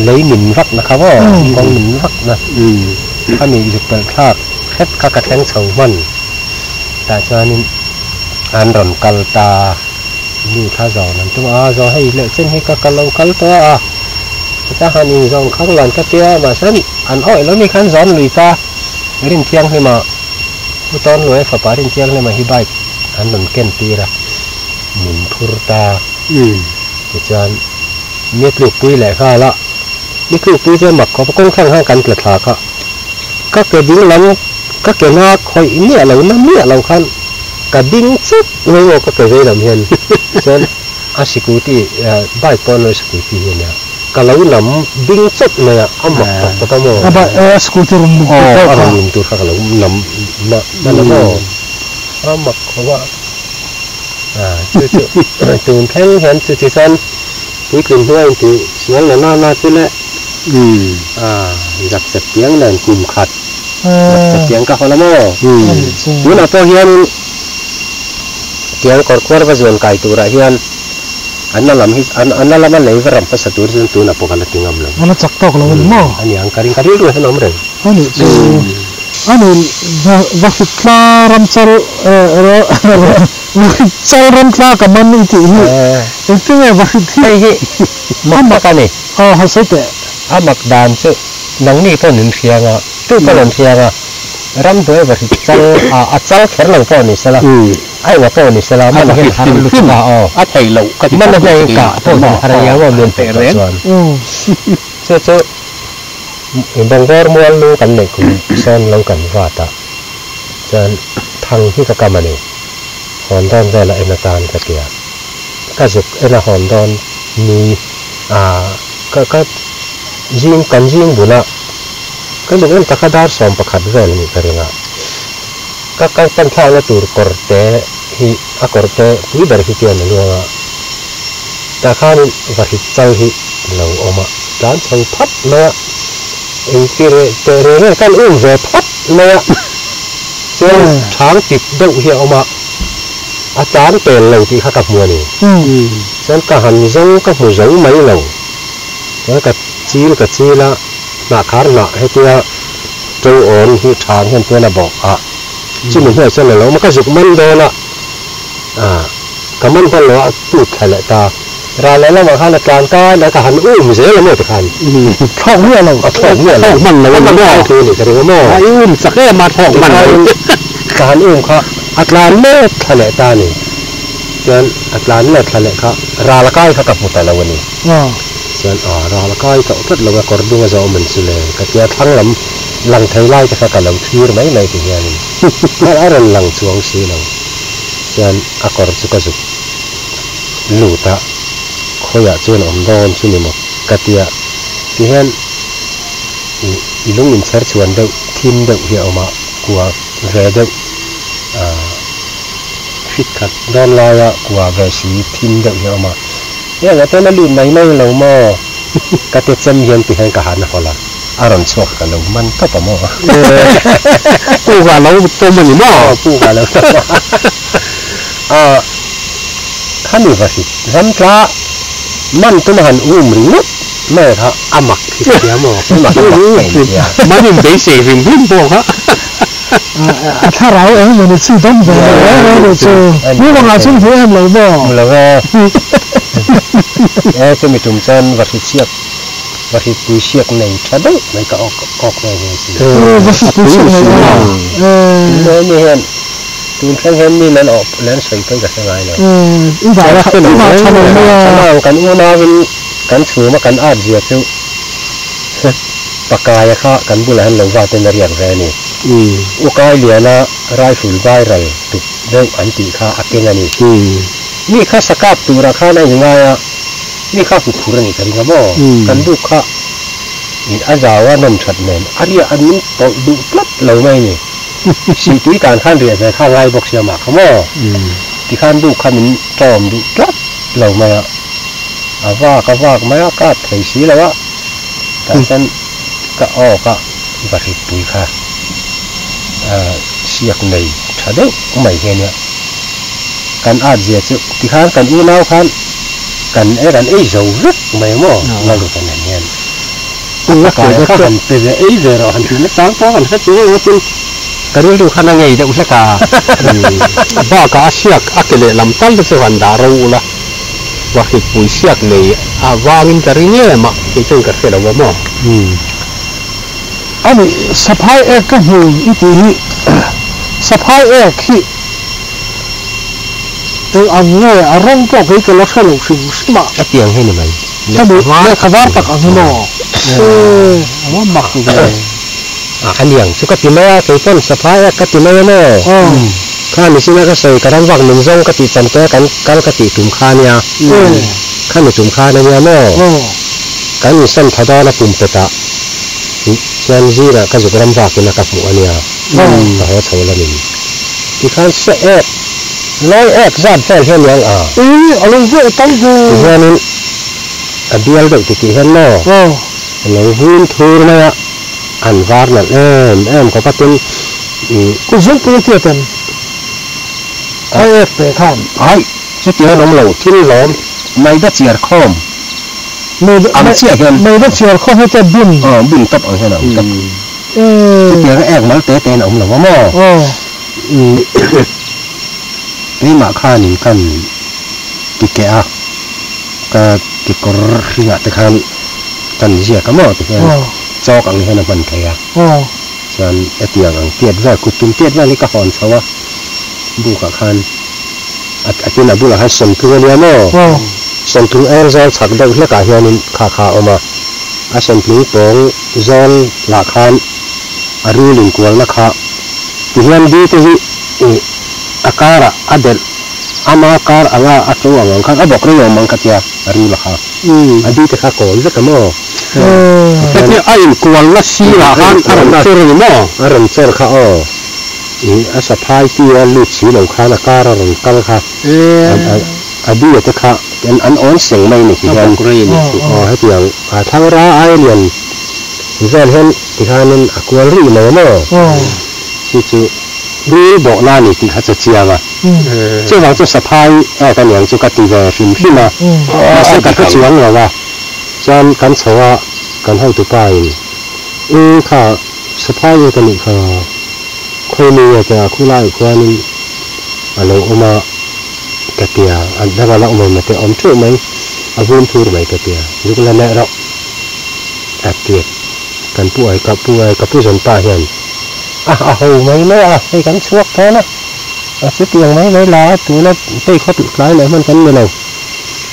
lei min vak na kha maw kawng min vak na khami zuk pelh thlak hret kha ka thleng chho hman tah chuanin an rawn kal ta. Mi kha zawn an tum a, zawn hei leh chen hi ka ka lo kal tawh a, heta han inzawn khang lan ka tia mahse an awih lo mi khan zawn lui ta Rinthianghlima Pu Tawnluai fapa Rinthianghlima hi bike an rawn ken tir a, min phur ta tichuan mi tlukpui leh nghal a, mi tlukpui chu a mak khawp a, kawng thlang khan kan tla thla kha ka ke ding lam ka ke na khawih miah lo na miah lo khan. Ka ding chauh mai maw ka ke vei lam hian chuan a sikuti bike pawh an sikuti hi ania ka lo lam ding chauh mai a a mak tak tak a maw A bike a scooty rawn lum tur pawh kha a rawn lum tur kha ka lo lam hman a maw a mak khawp a chu chu tun thleng hian chu ti chuan puitling hnuai in tih sual na na na chu le zak chep piang nen kum khat Tiang ka hawn a maw? Tunah pawh hianin tiang kawr khuar va zuan kai turah hian an la lam hi an la lama lei va ram hmasa tur chuan tunah pawh ka la ti ngam lo. A la chak tawk lo a ni maw? A ni ang ka ring ka rilru hian a awm reng. A nih chu a ni va hrit tla ram chal va hrit chal ram tla ka man i tih hi engtin nge va hrit hi hei hi mak tak a ni. Aw han sawi teh. A mak dan chu nangni pawh min hria anga, tu pawh an hria anga, ramhnuai va hrit chal a, a chal kher lo pawh ni sela, a enga pawh ni sela, man hian har lutuk a aw. A theih loh ka ti Man a hian kah pawh hian har a iang aw min hmuh tawh chuan. Chu chu Bawngvawr mual lu kan neih kum sawn lo kan vat a, chuan thang hi ka kam a ni. Hawn dawn vel a en atan ka tia. Ka zuk en a hawn dawn ni a ka ka zing kan zing bula ka zuk en taka dar 11 vel anih ka ring a. Ka ka pan thlakna tur kawr te hi a kawr te pui ber hi tian a luang a. Tah khanin va hrit chal hi lo awm a, tlan chho phat mai a, engti reh teh reng reng kan um ve phat mai a, chuan thang tip deuh hi a awm a, a tlan pel lo tih kha ka hmu a ni. Chuan ka han zo ka hmu zo mai lo, chuan ka chil ka chil a, hnah khar hnah hetia to awn hi thang hian tian a bawh a, chumi hnuaiah chuan a lo awm a, ka zuk man dawn a. Ah, ka man hman lo a, tut thla leh ta. Ral leh lamah khan a tlan kai mai, ka han um zel a maw tikhan. Thlawk miah lo. A thlawk miah lo. Thlawk hman lo a ni maw? A thlawk ka ring a maw? A i um chak em a, thlawk hman lo. Ka han um kha, a tlan let thla leh ta a ni. Chuan a tlan let thla leh kha, ral a kai kha ka hmu ta lo a ni. Chuan ah, ral a kai tawh tlat lo a, kawr dung a zawh man chu le, ka tia thlang lam lang thei lai te kha ka lo thlir mai mai ti hianin a rawn lang chuang si lo. Chuan a kawr chu ka zuk lut a, khawiah chuan awm dawn chu ni maw ka tia tihian ih i lung inchher chhuan deuh thim deuh hi a awm a, kua ve deuh ah hrit khat dawn laia kua ve si thim deuh hi a awm a, heng ah chuan a lut mai mai lo maw ka ti chem hian tihian ka han hawlh a. A rawn chhuak ka lo man tawp a maw? Puk ah lo tawm a ni maw? Aw puk ah lo tawm a. Aw khami va hrit ram tla man tum a han um ringawt mai kha a mak hi ka tia maw? Keimah hi mak ka intia. Man in beisei hrim hrim pawh kha. A thlarau eng emaw ni chi dawm ve lo reng reng lo chu. Mu bangah chuan hmu em lo maw? Hmu lo e. E chumi tum chuan va hrit siak Va hripui siak nei tha deuh mai ka awk awk nghe nghe si. Va hripui siak nei a. Tunah mi hian tun thleng hian mi nan awh leh an sawi pawi ka hre ngai lo. I va tha i va tha lo mai a. Chana ang kan unauin kan chhum a kan at zia chu Pakaia kha kan bulah hian lo va ten a riak ve a ni. Ukai liana rifle viral tuk deuh an tih kha a keng a ni. Mi kha sakap turah khan a inngai a. Mi kha hu phur a nih ka ring a maw? Kan buk kha ih a zau a nawm that nen a riah an min tawlh duh tlat lo mai a ni. Sihtui kan khan riah ve kha a ngai bawk sia mah kha maw? Tikhan buk kha min tawm duh tlat lo mai a, a vak a vak mai a, kap thei si lo a, tah chuan ka awk a va hripui kha siak nei tha deuh mai hi a nia. Kan at zia chu tikhan kan unau khan kan e kan ei zo vek mai maw Lalruta nen hian a kai kha han pe ve ei ve rawh han tih na chang pawh kan hre chu ngei ngawtin ka rilru khan a ngei deuh hlek a. Bakah a siak a ke leh lam tal te chu han dah ro ula va hripui siak nei a vangin ka ring em a kei chuan ka hre lo a maw. Ani saphai ek ka hmu i tih hi saphai ek hi Eng ang nge a rawng pawh kei ka la hre lo hrim hrim a. A tiang hi ni mai. Hemi lehkha var tak ang hi maw? Aw a mak ve. A a niang chu ka ti mai a, kei pawn saphai a ka ti mai a maw? Kha nichin a ka sawi ka ram vak min zawng ka tih chan te kan kal ka tih tum kha nia. Kha ni tum khan a nia maw? Kan insawn tha dawn a pumpet ah chuan zingah ka zuk ram vakin a ka hmuh a nia. Ka haw chho lamin. Tikhan se ek, lawi ek zat vel hian niang a. Ui, a lo ve tam ve. Tihianin a bial deuh ti tih hian maw a lo vun thur mai a, an var nalh em em khawp a tin ih. Kut zungpui a tiat em? A ek pe khan. Hai, chutiang an awm lo, thil lawm maida chiar khawm ang chiah hian. Maida chiar khawm hi te bun. Aw, bun tawp ang hian a awm tawp. Chutiang a ek mal te te in a awm lo a maw? Keimah khanin kan ti keh a, ka kekawr hringah te khan Tan ziak a maw ti hian chawk ang hian a hman thei a. Chuan hetiang ang tiat vel kut tum tiat vel hi ka hawn chho a, bukah khan a tin a bulah khan sawmtlung a nia maw? Sawmtlung er zawl chhak deuh hlekah hianin kha kha a awm a, a sawmtlung pawng zawl lah khan a rul inkualna kha ti hian di te hi a karah a delh ama kar anga a to ang ang khan a bawk rei awm ang kha tia a rul a kha a di te kha kawl vek a maw? Hetia a inkualna sirah khan a rawn chawr a ni maw? A rawn chawr kha aw. Ih a saphai ti a lut si lo khan a kar a rawn kal kha a di a te kha an awn seng mai ni ti hian aw hetiang a thlangra ai lian vel hian ti khanin a kual rih mai a maw? Chu chu rul bawhna a ni tih kha chu chiang a. Chuvang chu saphai ek a niang chu ka ti ve hrim hrim a. Mahse ka hre chuang lo a. Chuan kan chho a, kan hotu pa in, Eng kha saphai nge ka nih kha? Khawi mi nge tia khulaiah khuanin a lo awm a ka tia, a dang a la awm em a tia, awm teuh mai, a vum thur mai ka tia, zuk la leh rawh a tia. Kan pu ai ka pu ai ka pu zawn pa hian a a ho mai mai a, hei kan chhuak dawn a, a chutiang mai mai la a, tuna phei khawp tlai leh hman kan ni lo.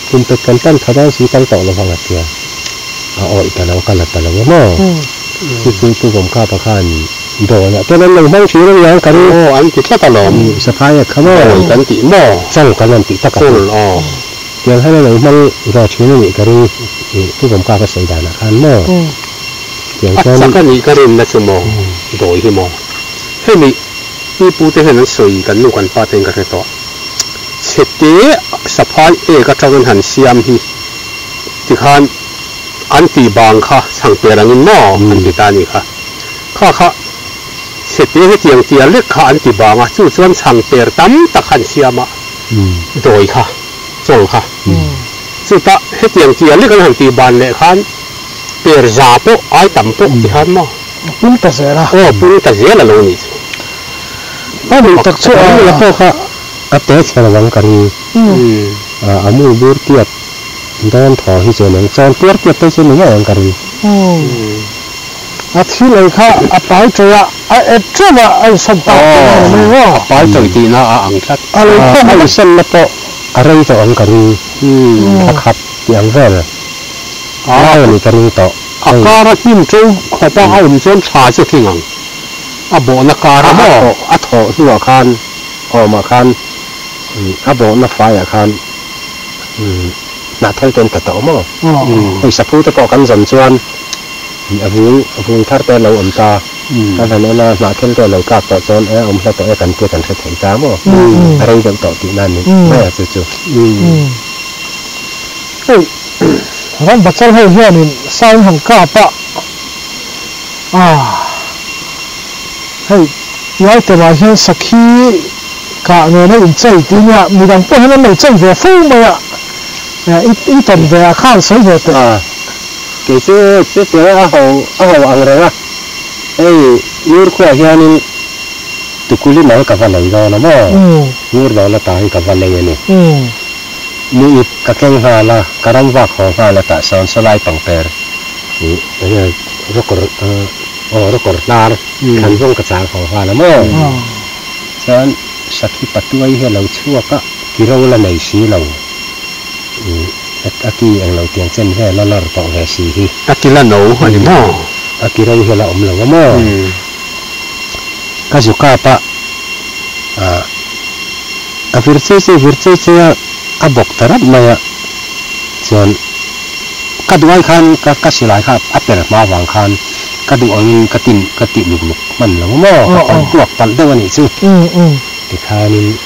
Kum pet kan tan tha dawn si kal tawh lo vang a tia, a awih ta lo, ka la ta lo a maw? Chu chu Pu Vawmkapa khan dawiah ten an lo hmang thin a niang ka ring. Aw an ti tlat alawm. Saphai a kha maw? Dawi kan tih maw? Chal kan an tih tak a. Chul aw. Tiang hian a lo hmang ve thin a nih ka ring, Pu Vawmkapa sawi danah khan maw? Tiang chuan. A chak a nih ka rinna chu maw? Dawi hi maw? Hemi pipu te hian an sawi kan nu kan pa te in ka hre tawh. Chhete saphai ek atangin han siam hi tikhan an tih bang kha chhang per angin maw an ti ta a nih kha. Kha kha chhete hetiang tia lek kha an ti bang a, chu chuan chhang per tam tak han siam a, dawi kha, chawl kha. Chutah hetiang tia lek an han tih ban leh khan per za pawh ai tam pawh tikhan maw. Pung ta zel a. Aw pung ta zel a lo nih chu. A duh tak chu a. A pawh kha a te chhe lo ang ka ring. A mu bur tiat dawn thaw hi chuan ang chuan puar tiat te chu ni ngei ang ka ring. A thil ei kha a pai tawih a, a et teuh a, a insawn ta tih a ni mai maw? A pai tawih tihna a ang tlat. A lo khawm A insawnna pawh a rei tawh ang ka ring. Thla khat tih ang vel lai a nih ka ring tawh. A kara hnim to khawpa a awm chuan tha chu tling ang. A bawhna kar a maw? A thawh hnuah khan awmah khan a bawhna faiah khan hnahthel te an tla tawh maw? Hei saphu te pawh kan zawn chuan a vung a vung thar te a lo awm ta, kan han en a hnahthel te a lo tlak tawh chuan e a awm hla tawh e kan tia kan hre thei ta maw? A rei deuh tawh tihna a ni mai a chu chu. Hei ram bachal ho hianin sain han kap a. Ah hei lai tawhah hian sakhi kah nena inchei tih nia midang pawh hian an lo chei ve fo mai a i i tawn ve ah khan sawi ve teh. Ah kei chu chutiang a ho a ho ang reng a hei Ngur khuaah hianin tukuli mal ka va lei dawn a maw Ngur dawn ata hi ka va lei a ni mu ip ka keng nghal a ka ram vak haw nghal a tah sawn sawlai pangper ih enge Rawkawr aw rawkawr hnar thlan vawng ka chang haw nghal a maw? Chuan sakhi patuai hi a lo chhuak a, ki ro la nei si lo. A ki eng lo tiang chen vel a lawr tawh ve si hi. A ki la no a ni maw? A ki ro hi a la awm lo a maw? Ka zu kap a, a vir chei chei vir chei chei a, a bawk ta rap mai a, chuan. Ka duh ai khan ka ka silai kha a per hma vang khan ka duh angin ka tin ka tih luk luk hman lo maw ka pan puak palh deuh a nih chu tikhanin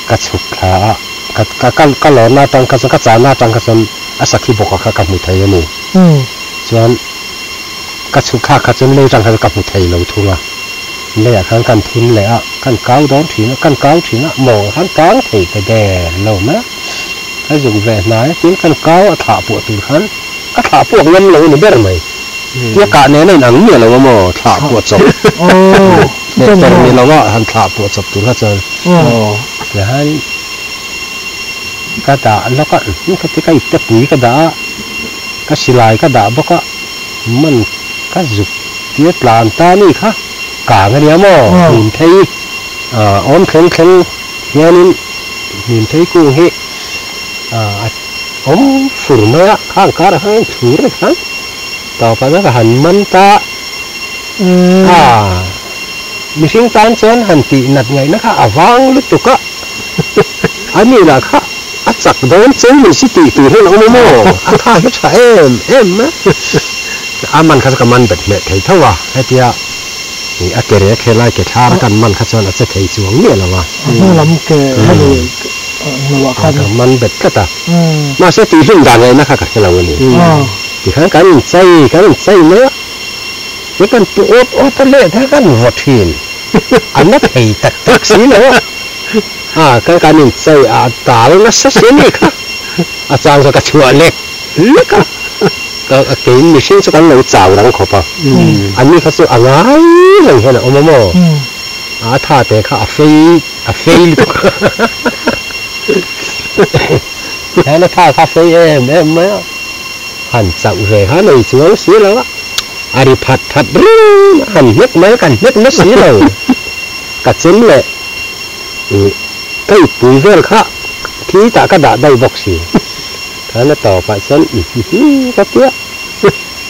ka chhuk thla a ka ka ka ka lawrna atang kha chuan ka chahna atang kha chuan a sakhi bawka kha ka hmu thei a ni chuan ka chhuk thlak kha chuan lei atang kha chuan ka hmu thei lo thung a leiah khan kan thun leh a kan kau dawn thin a kan kau thin a mawngah khan kang thei ta der lo mai a. Ka zuk ve hnai a tin kan kau a thlah puah tur khan ka thlah puak ngam lo a ni ber mai. Tia kah nen a inang miah lo a maw thlah puah chawp leh per ni lo a han thlah puah chawp tur kha chuan tihian ka dah lawk a ka ti ka ipte pui ka dah a. Ka silai ka dah bawk a, man ka zuk tir tlan ta a ni kha, kang a nia maw? Hnim thei awm thleng thleng hianin hnim thei kung hi a awm fur mai a, khang karah khan a inthur reng khan tawpah chuan ka han man ta a, mihring tan chuan han tih nat ngaihna kha a vang lutuk a, a ni lah kha. A chak dawn cheu ni si tih tur hian a awm a maw? A tha hi tha em em a. A man kha chu ka man bet hmeh thei tho a, hetia ih a ke rek helai ke thlar a kan man kha chuan a che thei chuang miah lo a. A hnu lam ke hemi hnuah khan. Ka man bet tlat a. Mahse tihhlum dan ngaihna kha ka hre lo a ni. Tikhan kan inchei kan inchei mai a, ti kan pu awt awt a leh kha kan vaw thin. A na thei tak tak si lo a. A ka kan in chei a tal nasa si a ni kha a chang chu ka chhuah lek lek a ka kein mihring chu kan lo chau rang khawp a a ni kha chu a ngai reng hian a awm a maw a tha te kha a fei a fei lutuk hian a tha kha a fei em em mai a han chauh ve kha nei chuang si lo a a ri phat phat reng a han hnek mai a kan hnek na si lo ka chem leh. Ih, ka ipui vel kha thi tah ka dah daih bawk si. Khan a tawpah chuan uhuhu ka tia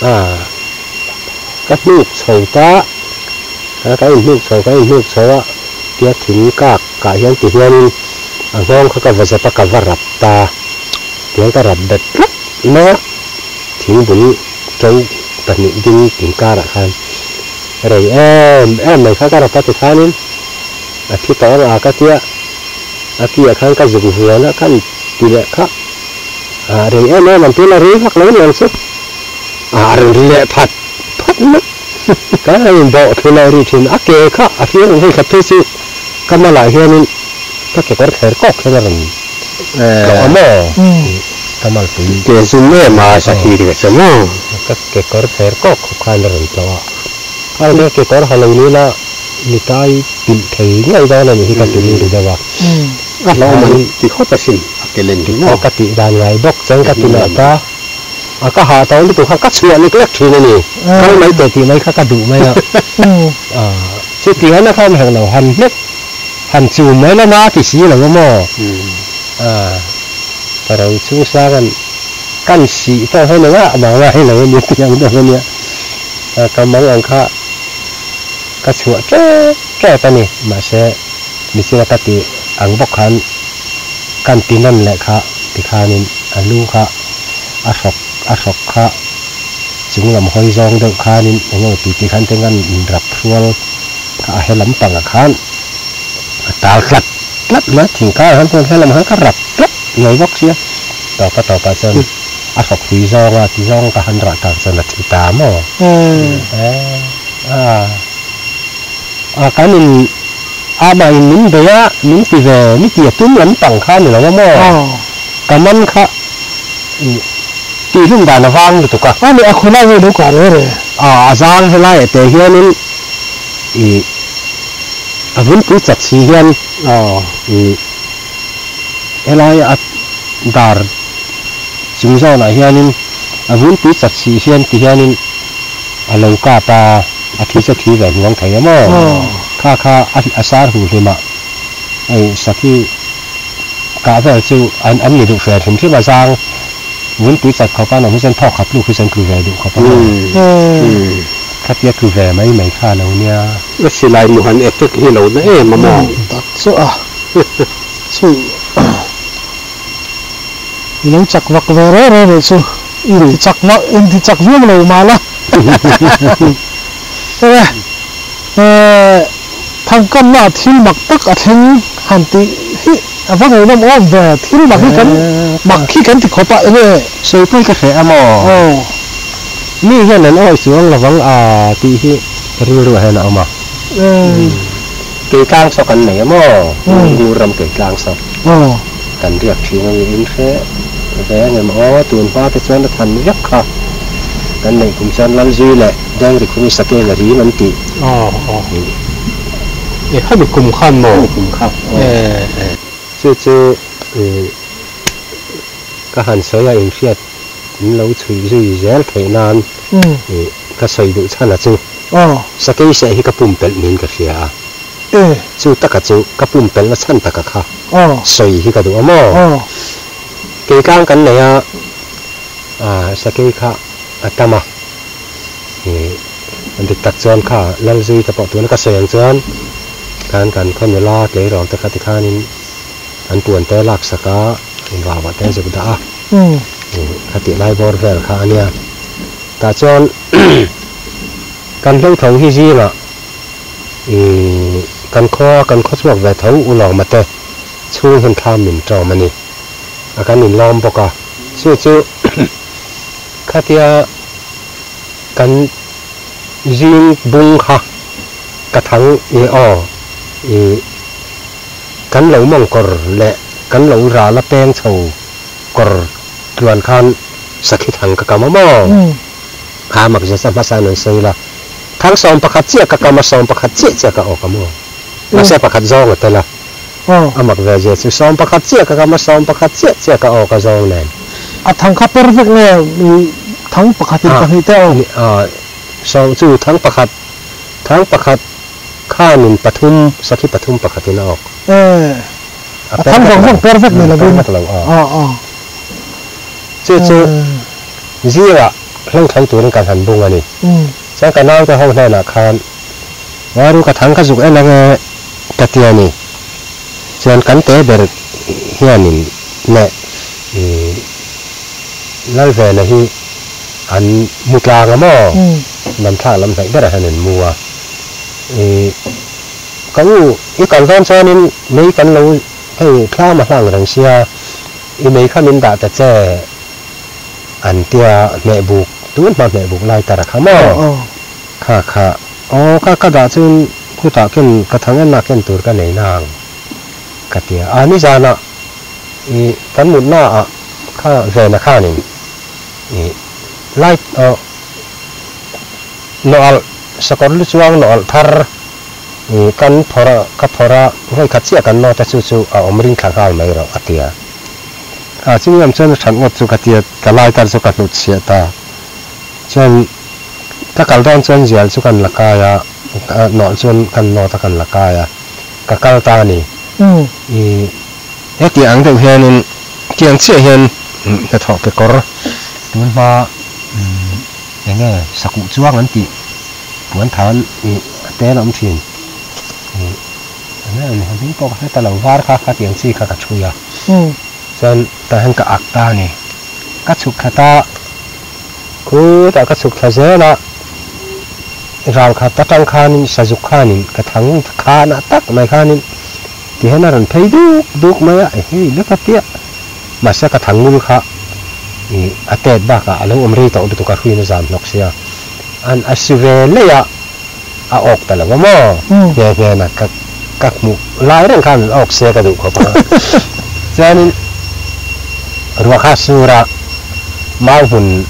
a, ka hnuk chho ta a, ka inhnuk chho ka inhnuk chho a tia thing kak kah hian ti hianin a nghawng kha ka va zep a ka va rap ta, tihian ka rap bet tlat mai a, thing bul to pahnih ding inkarah khan rei em em mai kha ka rap a tikhanin. A thi tawh ang a ka tia, a ki ah khan ka zuk vuan a khan ti leh kha ah rei em em an tia rei vak lo niang chu ah a rawn ri leh phat phat mai ka han in bawh thlu leh rih thin a ke kha a fir ang hei khat phei chu ka malah hianin ka kekawr thler kawk hian a rawn tlawh a maw ka malpui ke zum em a sakhi ti ka hria maw ka kekawr thler kawk khawp khan a rawn tlawh a kha kekawr ha lo ni la. Mitai pilh thei ngei dawn a nih hi ka ti rilru deuh a. A hlauhawm an ti khawp asin, a ke len hi maw? Ka tih dan ngai bawk chuan ka ti leh ta. A ka hah tawh lutuk kha ka chhuah lek lek thin a ni. Kal mai teh tih mai kha ka duh mai a. Chuti hian a khan heng lo han hnek han chum mai la na ti si lo a maw? Ka ro chung sang an kan sih pawh hian engah mah ngai lo a nia tih ang deuh a nia. Ka mang ang kha. Ka chhuah tep tep a ni, mahse michina ka tih ang bawk khan kan ti nawn leh kha tikhanin a lu kha a hrawk a hrawk kha chung lam hawi zawng deuh khanin eng emaw ti tikhan te kan inrap hrual kha a he lampangah khan a tal tlat tlat mai a, thingkar ah khan he lamah khan ka rap tlat mai bawk sia, tawpa tawpah chuan a hrawk hui zawnga ti zawng ka han rah tak chuan a thi ta maw? A a kan in amah in min bei a min ti ve mi ti a tum lampang kha a ni lo a maw ka man kha ih tih hlum dan a vang lutuk a. A ni a khawlai nge lo kah reh reh. A a zang helai ah te hianin ih a vunpui chat si hian ih helai a dar chung zawnah hianin a vunpui chat si hian ti hianin. A lo kap a, a thi chu a thi ve hnuang thei a maw? Kha kha a sar huh hlim a, hei sakhi kah vel chu an an ni duh fe hrim hrim a, zang vunpui chat khawp a an awm hi chuan thawk khat tluk hi chuan tlu ve duh khawp a maw? Khatia tlu ve mai mai kha a lo nia. A silai mu han effect hi lo na em a maw? Tak chu a, chu i lo chak vak ve reng reng rih chu i ti chak vak in ti chak viau lo mah la enge eh thangkamna ah thil mak tak a thleng han tih hi a va ngaihnawm awm ve thil mak hi kan mak hi kan ti khawp a enge Sawipawi ka hreh a maw? Mi hian an awih chuang lovang a tih hi rilru ah hian a awm a. Keitlang saw kan nei a maw? Ngur ram keitlang saw. Kan riak thin a ni in hre ve ang em aw? Tun hma te chuan a than vek kha. Kan neih kum chuan Lalzui leh Dengri khumi Sakel a rim an tih. Aw aw. E khami kum khan maw? Khami kum kha. Chu chu ka han sawi a inhriat. In lo chhui zui zel theih nan ka sawi duh chhan a chu. Sakei seh hi ka pumpelh niin ka hria a. Chu taka chu ka pumpelhna chhan taka kha sawi hi ka duh a maw? Keitlang kan nei a, sakei kha a tam a. Dik tak chuan kha Lalzui te pawh tuna ka sawi ang chuan khan kan khaw nula tleirawl te kha tikhanin an puan te lak sak a, vauah te zuk dah a. Khatih lai bawr vel kha a nia. Tah chuan kan hlauhtho hi zingah kan khua kan khaw chhuak ve tho u lawma te chhung hian thlam min ṭawm a ni. A kan inlawm bawk a. Chu chu khatia kan zing bung kha ka thang i aw i kan lo mawngkawr leh kan lo ral a peng chho kawr tluan khan sakhi thang ka kam a maw? Kha mak zet a hmasa in an sawi la, thang 11 chiah ka kam a, 11 chiah chiah ka awk a maw? Mahse pakhat zawng a tel a, a mak ve zia chu 11 chiah ka kam a, 11 chiah chiah ka awk a zawng nen. A thang kha per vek nge thang pakhat in pahnih te awk? Sawm chu thang pakhat, thang pakhat khanin pathum, sakhi pathum pakhatin a awk. A thang zawng zawng per vek ni lovin. Per vek lo a. Chu chu zingah hlawhthlawng turin kan han bung a ni. Chuan ka naute ho hnenah khan Varu ka thang ka zuk en ange ka ti a ni. Chuan kan te ber hianin leh Lalvena hi an mu tlang a maw? Lam thlak lam hnaih berah hian an mu a. Ka u i kal dawn chuanin mei kan lo hei thlam a hlang reng sia, i mei kha min dah ta che an tia hmeh buk tun hma hmeh buk lai tar a kha maw? Kha kha aw ka ka dah chuan khutah ken ka thang enah ken tur ka nei nang ka tia a nizanah i kan mutna ah kha vena khanin i light aw Nawalh, sakawr lu chuang nawalh thar i kan phawrh a, ka phawrh a, vawi khat chiah kan nawt a chu chu a awm ring thla nghal mai rawh a ti a. A chumi am chuan a that ngawt chu ka ti a, ka lai tar chu ka hnut chhiah ta. Chuan ka kal dawn chuan zial chu kan la kai a, nawlh chuan kan nawt a kan la kai a, ka kal ta a ni. I heti ang deuh hianin tiang chiah hian hnathawh kekawr tun hma Enge sakuh chuang an tih puan than ih a tel a awm thin ih enge a ni hming pawh ka hre ta lo var kha khatiang chi kha ka chhui a chuan tah hian ka ak ta a ni ka chhuk thla ta khutah ka chhuk thla zel a ral khat atang khanin sazuk khanin ka thang khanah tak mai khanin tihian a rawn phei duk duk mai a hei lek a piah. Mahse ka thang ngul kha ih a tet bakah a lo awm rei tawh lutuk a hruin a zam hnawk sia. An a si ve lei a, a awk ta lo a maw? Nghe nghe na ka ka hmuh lai reng khan an awk se ka duh khawp a. Chuanin ruah kha sur a, mau hmun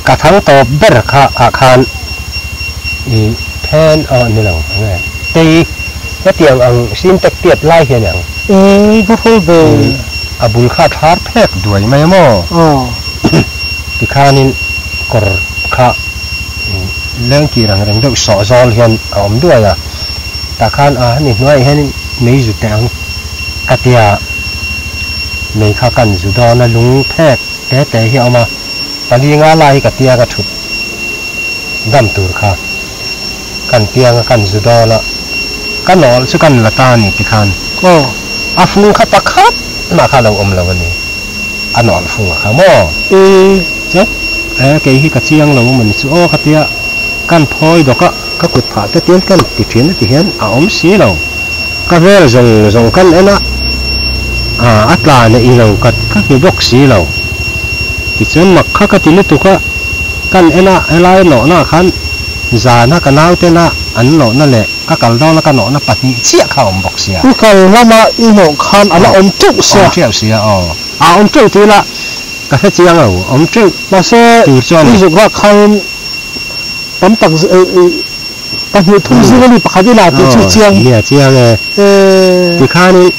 ka thang tawp ber kha ah khan ih phen aw ni lo enge tei hetiang ang sintek tiat lai hian ang. Eng va haw ve. A bul kha a thlar phek duai mai a maw? Tikhanin kawr kha lengkir ang reng deuh sawh zawl hian a awm duai a. Tah khan a hemi hnuaiah hianin mei zu teh ang ka tia mei kha kan zu dawn a lung phek te te hi a awm a. Pali nga lai hi ka tia ka thut dam tur kha. Kan piang a kan zu dawn a, ka nawlh chu kan la ta a ni tikhan a fung kha pakhat mah kha a lo awm lo a ni, a nawlh fung a kha maw? Chuan e kei hi ka chiang lo maw ni chu aw ka tia kan phawi dawk a, ka kut phah te tian kan ti thin a ti hian a awm si lo, ka vel zawng zawng kan en a, a tla neih lo ka ka hmu bawk si lo, tichuan mak kha ka ti lutuk a. Kan en a, helai nawhna ah khan zana ka nautena an nawhna leh ka kal dawna ka nawhna pahnih chiah kha a awm bawk sia. I kal lama i nawh khan a la awm teuh sia. Awm teuh sia aw. A awm teuh tih ila ka hre chiang lo, awm teuh Mahse, tur chuan. I zuk rak khan tam tak pahnih thum zing a ni pakhat ila tih chu chiang. Nia chiang e. Tikhanin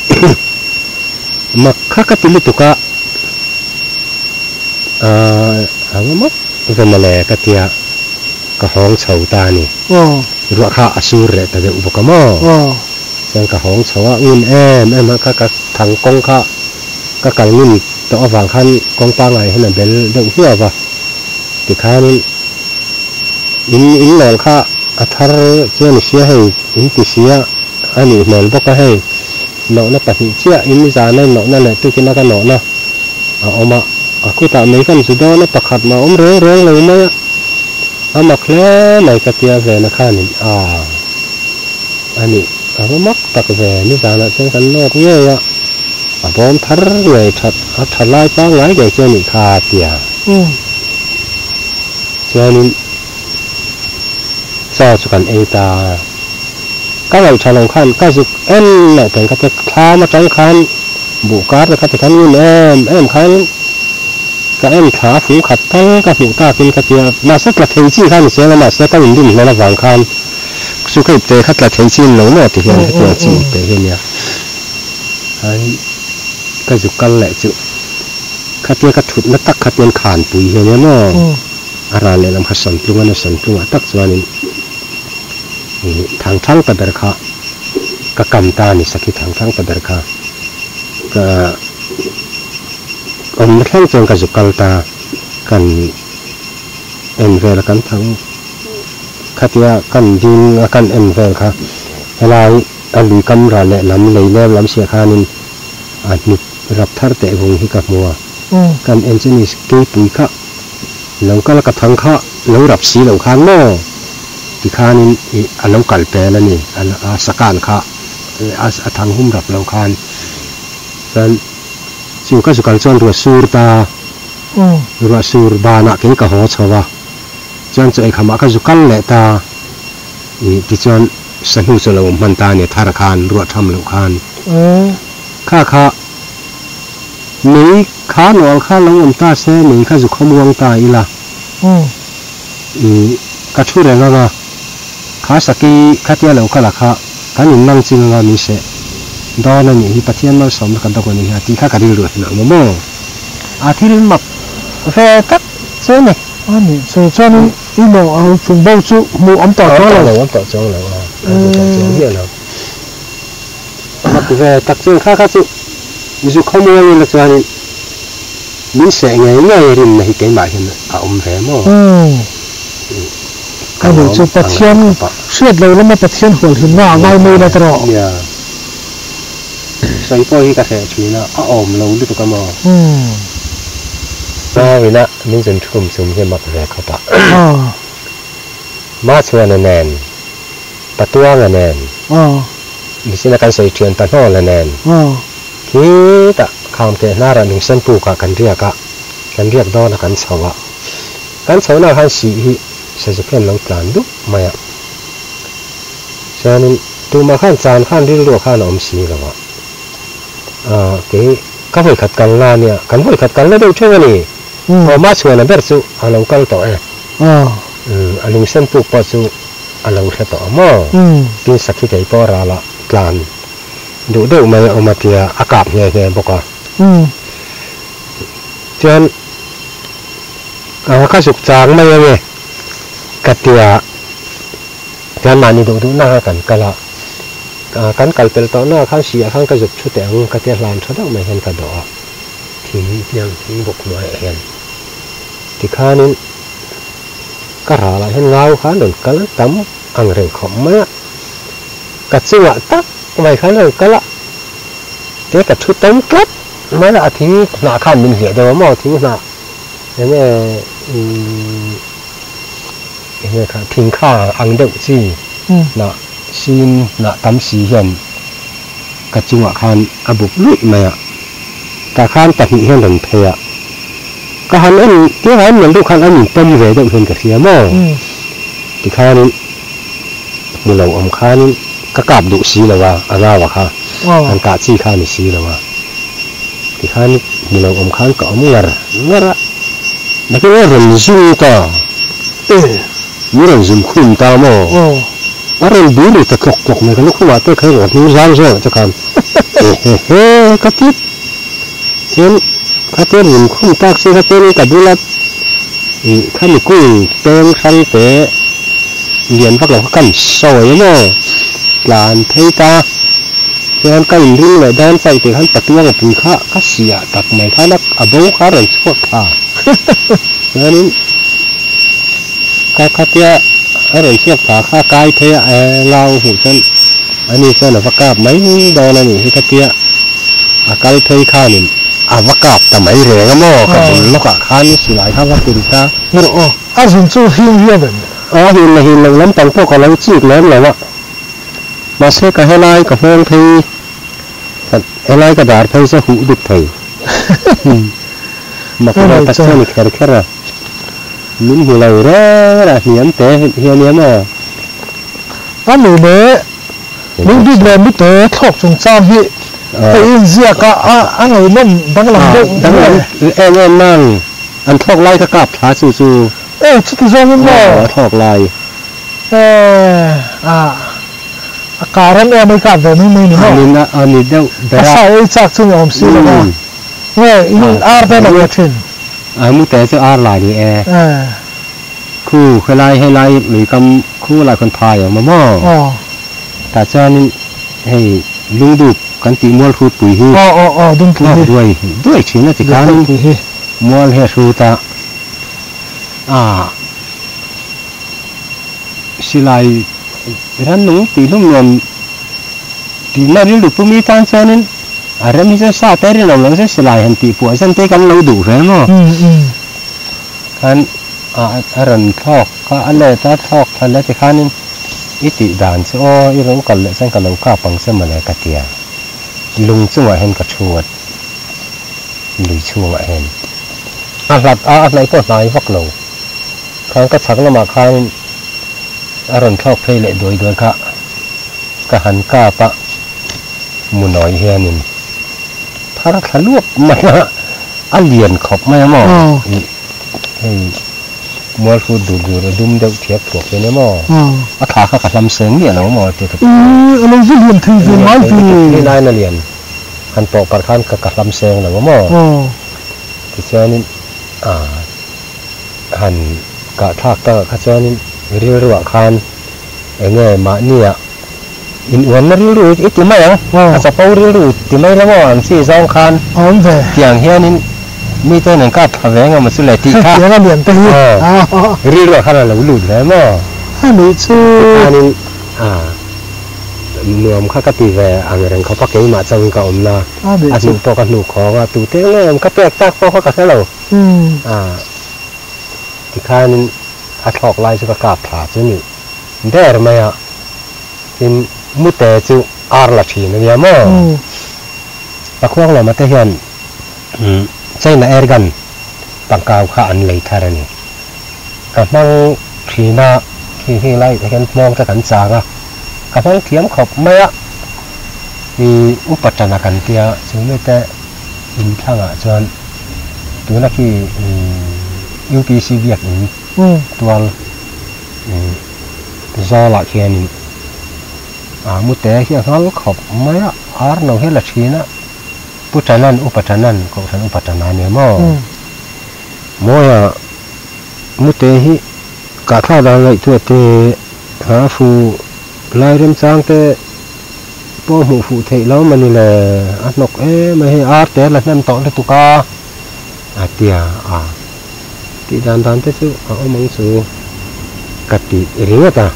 mak kha ka ti lutuk a. A va mak ve mawle ka tia ka hawng chho ta a ni. Ruah kha a sur leh ta deuh bawk a maw? Chuan ka hawng chho a, ngun em em a kha ka thang kawng kha ka kal ngun tawh avang khan kawng pangngai hian a bel deuh hnuau va. Tikhanin in in lawl kha a thar chuan i hria hei in ti sia a nih hmel bawk a hei nawhna pahnih chiah in zana in nawhna leh tukin a ka nawhna a awm a a khutah mai kan zu dawn a pakhat mah a awm reng reng lo mai a a mak hle mai ka tia vena khanin a a nih a va mak tak ve nizanah chuan kan nawt ngei a a bawm thar ngei that a tha lai pangngai ngei chu a nih kha a tia. Chuanin chaw chu kan ei ta a, ka ngaihṭha lo khan ka zuk en loh peng kha te thlam aṭang khan buh kar te kha ti khan ngun em em khan ka en thla a fung khat tal ka hmuh takin ka tia mahse tla thei chi kha ni chiang a mahse ka inrin hlel avang khan chu ka ipte kha tla thei chi ni lo maw ti hian hetiang chi ipte hi a nia khain ka zuk kal leh chu. Khatia ka thutna tak kha chuan khanpui hi a nia maw? A ral lehlam kha Santlung a nia, Santlungah tak chuanin ih thangthang ta ber kha ka kam ta a ni, sakhi thangthang ta ber kha ka awmna thleng chuan ka zu kal ta, kan en vel a kan thang khatia kan ding a kan en vel kha helai a lui kam ral lehlam lei lem lam siah khanin a hnip Rap thar teh vung hi ka hmu a, kan en chu ni keipui kha lo kal a ka thang kha lo rap si lo khan maw ti khanin ih a lo kal pel a ni a sakan kha a thang hum rap lo khan chuan chu ka zu kal chuan ruah sur ta ruah sur banah kei ka haw chho a chuan chaw eikhamah ka zu kal leh ta ih tichuan sahnu chu a lo awm hman ta a ni thar khan ruah tham loh khan. Kha kha mei kha nual kha lo awm ta se mei kha zu khawmuang ta ila i ka thu reng anga kha saki khatia lo kal a kha kan in nang ching anga min seh dawn a nih hi Pathian malsawmna kan dawk a nih hi a tih kha ka rilru a hnah maw maw a thil mak ve tak chu a ni. A nih chu chuanin i maw a fung bo chu hmuh awm tawh chuang lo. Awm tawh lo awm tawh chuang lo a ka hmu tawh chuang miah lo. Mak ve tak chuan kha kha chu zu khawmuang ila chuanin min seh ngei ngei rinna hi keimah hian a awm ve maw? Ka nih chu Pathian hriat lo lama Pathian hualhimna a ngai mai la tawh. Nia, sawi pawh hi ka hreh thin a, a awm lo lutuk a maw? Mawina min zun thum chum hi a mak ve khawp a. Machhuana nen Patuanga nen, Mihsina kan sawi thian Pahnawla nen, khitah Khamkeh hnarah Lungsen pukah kan riak a, kan riak dawn a kan chho a. Kan chhohnaah khan sih hi Sazuk hian lo tlan dup mai a. Chuanin tumah khan chan khan rilruah khan a awm si lo a. Kei ka vawikhat kalna a nia, kan vawikhat kalna deuh theuh a ni. Aw Machhuana ber chu a lo kal tawh e. A Lungsen puk pawh chu a lo hre tawh a maw? Tin sakhi thei pawh ralah tlan duh deuh mai a awm a tia a kap nghe nghe bawk a. Chuan ka zuk chang mai ange ka tia chuan mahni duh duhna kha kan kal a, kan kal pel tawh na khan hriah khan ka zuk thu teh ang ka tia hlan tha deuh mai hian ka dawh a, thing tiang thing bawk hnuaiah hian tikhanin. Ka ralah hian ngau khan rawn kal tam ang reng khawp mai a, ka chungah tak mai khan rawn kal a, te ka thu tam tlat mai a, a thing hnah khan min hliah deuh a maw, thing hnah eng nge imm eng nge kha thing kha ang deuh chi hnah sin hnah tam si hian ka chungah khan a buk luih mai a, tah khan pahnih hian rawn phei a, ka han en tirah en melh deuh khan an inpawm ve deuh hian ka hria maw? Tikhanin hmu lo awm khanin ka kap duh si lo a, a ngau a kha han kah chi kha a ni si lo a, tikhan hmu lo awm khan ka awm ngar ngar a, nakin a rawn zum ta, min rawn zum khum ta maw? A rawn bur ri ta tlawk tlawk mai, ka lukhumah te khan ka hnung zang zawngah te khan he he he ka tip chuan. Khatia run khum tak chu kha chuanin ka bula ih khami kung peng hrang te lian vak lo kha kan sawi emaw tlan phei ta chuan ka inring leh dawn chauh tih khan patuang a pui kha ka siah tak mai khan a bo kha a rawn chhuak thla chuanin ka khatia a rawn chhuak thla kha kai phei a ngau hmuh chuan ani chuan a va kap mai dawn a nih hi khatia a kal phei khanin a va kap ta mai reng a maw ka bul lawkah khan silai kha va kin ta. Rawh aw, a zin chu him viau em? A him leh him loh lampang pawh ka lo chik lem lo a, mahse ka helai ka hmawng phei helai ka dar phei chu a huh dut thei. Mak lo tak chu a ni kher kher a, min hmu lo reng a hniam te hi a nia maw? A ni le, Lungdip leh mite thlawk chungchang hi hei inziak a a ngaihnawm danglam deuh hle. Danglam em em nang, an thlawk lai ka kap thla chu chu. E chuti zawngin maw? Aw a thlawk lai. E a a kar em em a i kap ve mai mai ni maw? A ni a ni deuh ber a. A sa ei chak chu ni awm si lo va. Nge in ar te lo ve thin? A mute chu ar lai ni e. E. Khu helai helai lui kam khu lai khawn phai a awm a maw? Aw. Tah chuanin hei lungdup kan tih mual hrutpui hi Aw aw aw dingpui hi. Duai duai thin a ti khan mual hi a hrut a, ah silai rannung tih hlum nuam tihna rilru pumi tan chuanin a rem hi chuan sa te rinawm loh chuan silai han tih puah zan te kan lo duh ve maw? Khan a rawn thlawk kha a let a thlawk thla leh tikhanin i tih dan chu aw i rawn kal leh chuan ka lo kap ang che mawle ka ti a, lung chungah hian ka thu a lui chhungah hian a hlat a a hnaih pawh hnai vak lo khan ka chhak lamah khanin a rawn thlawk phei leh duai duai kha ka han kap a munawi hianin thar thla luap mai a. A lian khawp mai a maw? Ih hei mual hrut dur dur a dum deuh thiak thuak hian emaw a thla kha ka hlam seng miah lo maw tia ka ti. Ih a lo va lian thei ve mai ve. Hei lain a lian han pawh parh khan ka ka hlam seng lo a maw? Tichuanin ah han kah thlak takah kha chuanin rilruah khan eng nge mahnia In uanna rilru i ti mai ang, a chapo rilru ti mai la maw ang chi zawng khan tiang hianin mite hian an kap thla ve eng emaw chu le tih kha rilruah khan a lo lut ve maw? Tikhanin nuam kha ka ti ve ang reng khawp a keimah chauhin ka awm na, a hnuh pawh ka hnuh khawng a, tute nge awm ka pek tak pawh kha ka hre lo. Tikhanin a thlawk lai chu ka kap thla chu ni. Ber mai a, tin mute chu ar la thin a nia maw? Pakhuang lawma te hian China air gun pangkau kha an lei thar a ni. Ka hmang thin a, khi khi lai te hian hmawng te kan chang a, ka hmang thiam khawp mai a, i upa tana kan tia chu mite inthlangah chuan tuna khi UPC biak in tual Zawlah khianin a mute hi a nghal khawp mai a, ar no hi a la thin a, Pu Tanan, Upa Tanan, Kohhran Upa Tana a nia maw? Mawia mute hi kahthlak dan ngaihtuah te, ha fu lai remchang te pawh hmuh fuh theih lo mawni le, a hnawk em a hei ar te a la hnem tawh lutuk a, a tia a. Tih dan dan te chu a awm ang chu ka ti ringawt a,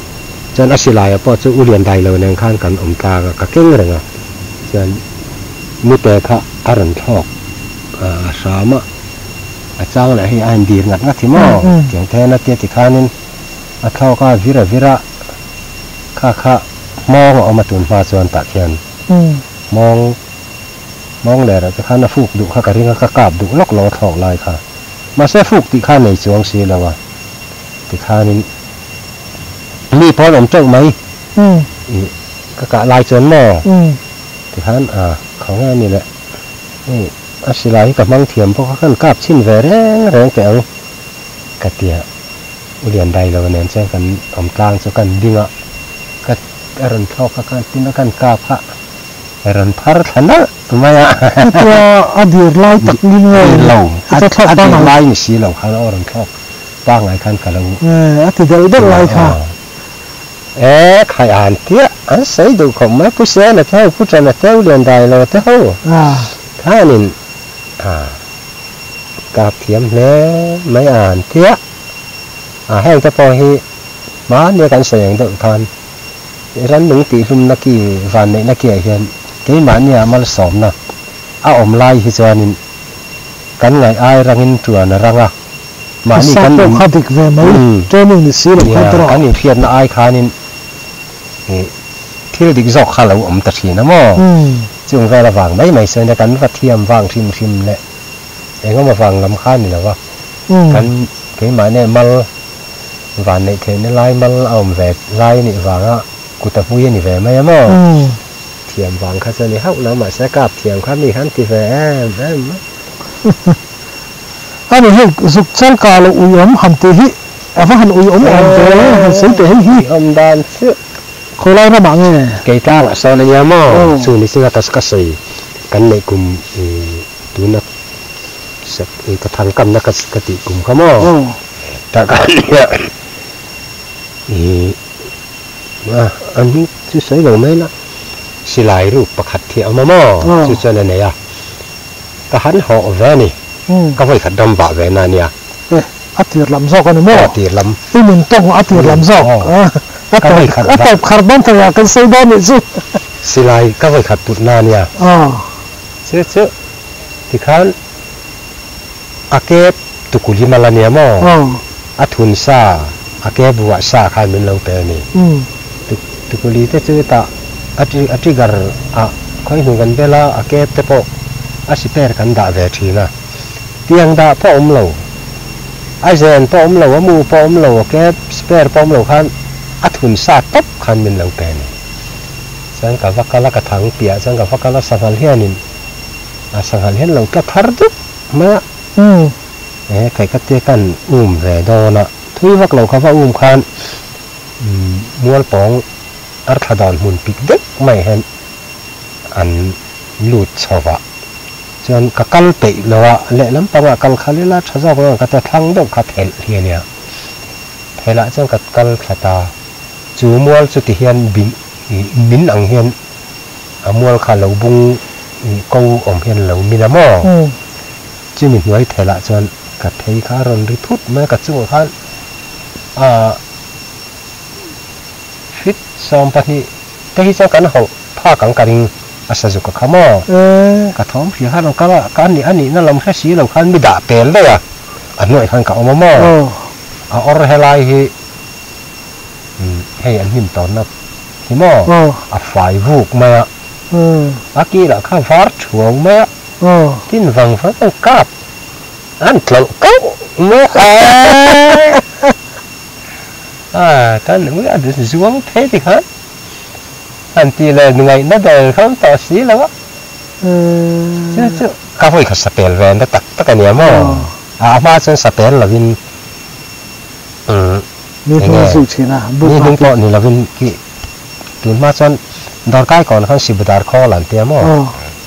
chuan a silaia pawh chu u lian dai lo nen khan kan awm tlang a, ka keng reng a, chuan mute kha a rawn thlawk a hram a, a chang leh hei a han dir ngat ngat hi maw tiang te hian a tia tikhanin a thlawk a vir a vir a, kha kha hmawng a awm a tun hma chuan tah khian hmawng. Mawng lerah te khan a fuk duh kha ka ring a, ka kap duh lawk lo a thlawk lai kha. Mahse fuk tih kha nei chuang si lo a, tikhanin mi pawn awm teuh mai ih ka kah lai chuan maw tikhan a khaw nge a ni le hei a silai hi ka hmang thiam bawk a, kan kap chhin ve reng reng teh ang ka tia U Liandailo nen chuan kan awm tlang chu kan ding a, ka a rawn thlawk kha khan tin a kan kap kha. Rawn phar thla nalh Mai a. Hetia a dir lai tak ngin nge Dir lo. A thlawk A dir pangngai. lai ni si lo khan a rawn thlawk pangngai khan ka lo. A ti delh delh lai kha. E khai an tia an sawi duh khawp mai Pu Sena te ho Pu Tana te ho Lian Dai lo te ho khanin a kap thiam hle mai an tia a heng te pawh hi hmania kan sawi ang deuh khan Rannung tihlumna ki vanneihna kiah hian keimahnia malsawmna a awm lai hi chuanin kan ngaih ai rangin tuan a rang a, mahni Sa kan pawh in kha dik ve mai, training ni si lo khan tawrh. Kan inhriatna ai khanin thil dik zawk kha lo awm ta thin a maw? Chung vel avang mai mai sawiin kan va thiam vang hrim hrim leh engemaw vang lam kha a ni lo va, kan keimahnia mal Vanneih theihna lai mal a awm ve lai a nih vanga kut a hmui a ni ve mai a maw? Thiam vang kha chu a ni hauh lo, mahse kap thiam kha mi khan ti ve em em mai. A ni hei zuk chal ka lo ui awm han tih hi a va han ui awm awm ve han sawi teh hei hi. Ui awm dan chu. Khawi lai ramah nge? Kei tlangah sawn a nia maw? Chu ni chunga ka sawi kan neih kum tuna ka thangkamna ka tih kum kha maw? Tak a nia ih an hming chu sawi lo mai la silai ruk pakhat hi a awm a maw chu chuan a nei a ka han hawh ve a ni ka vawi khat ram vah ve na a nia e a tir lam zawk a ni maw a tir lam i min tawng a tir lam zawk a ka vawi khat a tawp khar dawn thei a kan sawi dawn nih chu silai ka vawi khat put na a nia chu chu tikhan a ke tukuli mal a nia maw? A thun sa, a ke buah sa khan min lo pe a ni. Tukuli te chu tah a trigger ah khawi hnu kan bel a, a ke te pawh a siper kan dah ve thin a. Tiang dah pawh awm lo, a zen pawh awm lo, a mu pawh awm lo, a ke spare pawh awm lo khan a thun sa tawp khan min lo pe a ni. Chuan ka va kal a, ka thang piah chuan ka va kal a, sanghal hianin a sanghal hian lo tla thar dup mai a. He Kaikate kan um ve dawn a, thui vak lo kha va um khan Mualpawng arthla dawn hmun pik deuh mai hian an lut chho va, chuan ka kal peih lo a, lehlam pangah kal khalh ila tha zawk ang ka ta thlang deuh kha phelh hi a nia, phelh ah chuan ka kal thla ta, chu mual chu ti hian min ang hian a mual kha lo bung ko awm hian lo min a maw? Chumi hnuai thelah chuan ka phei kha a rawn ri phut mai a, ka chungah khan aah fit 12 te hi chuan kan hauh phak ang ka ring a sa zuk a kha maw? Ka thawm hria khan rawn kal a, ka a nihna lam hre si lo khan mi dah pel daih a, a hnuaih khan ka awm a maw? A awr helai hi hei an hnim tawnna hi maw? A fai vuk mai a. A kil ah kha var thuau mai a, tin vang vang an kap an tlawlh kauh mai a, a kan ui a zuang phei ti khan han tih leh ngaihna ber kha awm tawh si lo a, chu chu ka vawi kha sapel ve na tak tak a nia maw, a hma chuan sapel lovin Mi hnung zui thin a, mi hnung pawh ni lovin ki tun hma chuan dawrkai kawn khan Sibudar khawl an tia maw?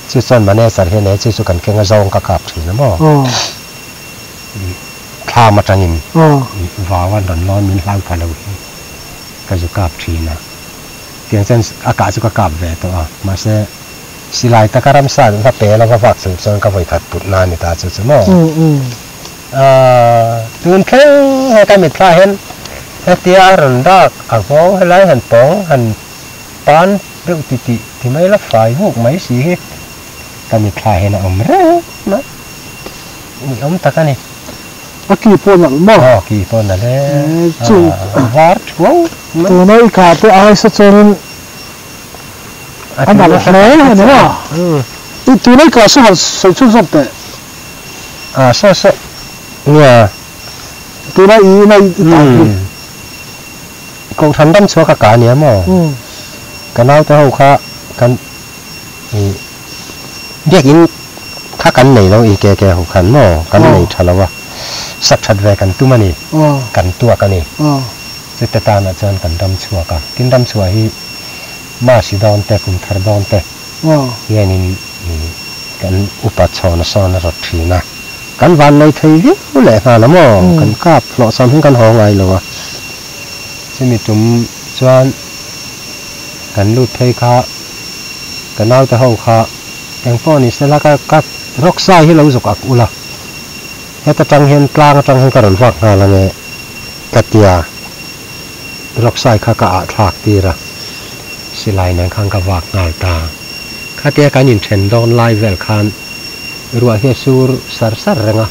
Chu chuan manager hian e chu chu kan keng a zawng ka kap thin a maw? Thlam atangin vau an rawn lawn min hlau pha lo hi ka zu kap thin a, tiang chuan a kah chu ka kap ve tawh a, mahse silai taka ramsa va pel a va vak chung chuan ka vawikhat put na a ni ta chu chu maw? Tun thleng he ka mitthla hian hetia a rawn dak a nghawng helai han pawng han pan deuh ti tih ti mai la fai vuk mai si hi ka mitthla hian a awm reng mai ni awm tak a ni. A ki pawh nalh maw? Aw ki pawh nalh e. Chu a var thuau mai. Tuna i kah te ai sa chuanin a nalh hle a ni maw? Tuna i kah sa han sawi chhun zawk teh. A saw saw nia. Tuna i ina i tak hi. Kohhran ram chhuak a ka ania maw? Ka naute ho kha kan i biakin kha kan nei lo i ke ke ho khan maw? Kan nei tha lo a, sak that ve kan tum a ni, kan tuak a ni. Chute tanah chuan kan ram chhuak a, tin ram chhuah hi Masi dawn te, kum thar dawn te hianin. Kan upa chhawna sawn a rawt thin a, kan vannei thei viau leh nghal a maw? Kan kap hlawhchham hian kan haw ngai lo a, chumi tum chuan kan lut phei kha ka naute ho kha engpawh ni sela ka ka rawk sai hi lo zuk ak ula, heta tang hian tlang atang hian ka rawn vak nghal ange ka tia rawk sai kha ka ah thlak tir a, silai nen khan ka vak nghal ta. Khatia kan inthen dawn lai vel khan ruah hi a sur sar sar reng a,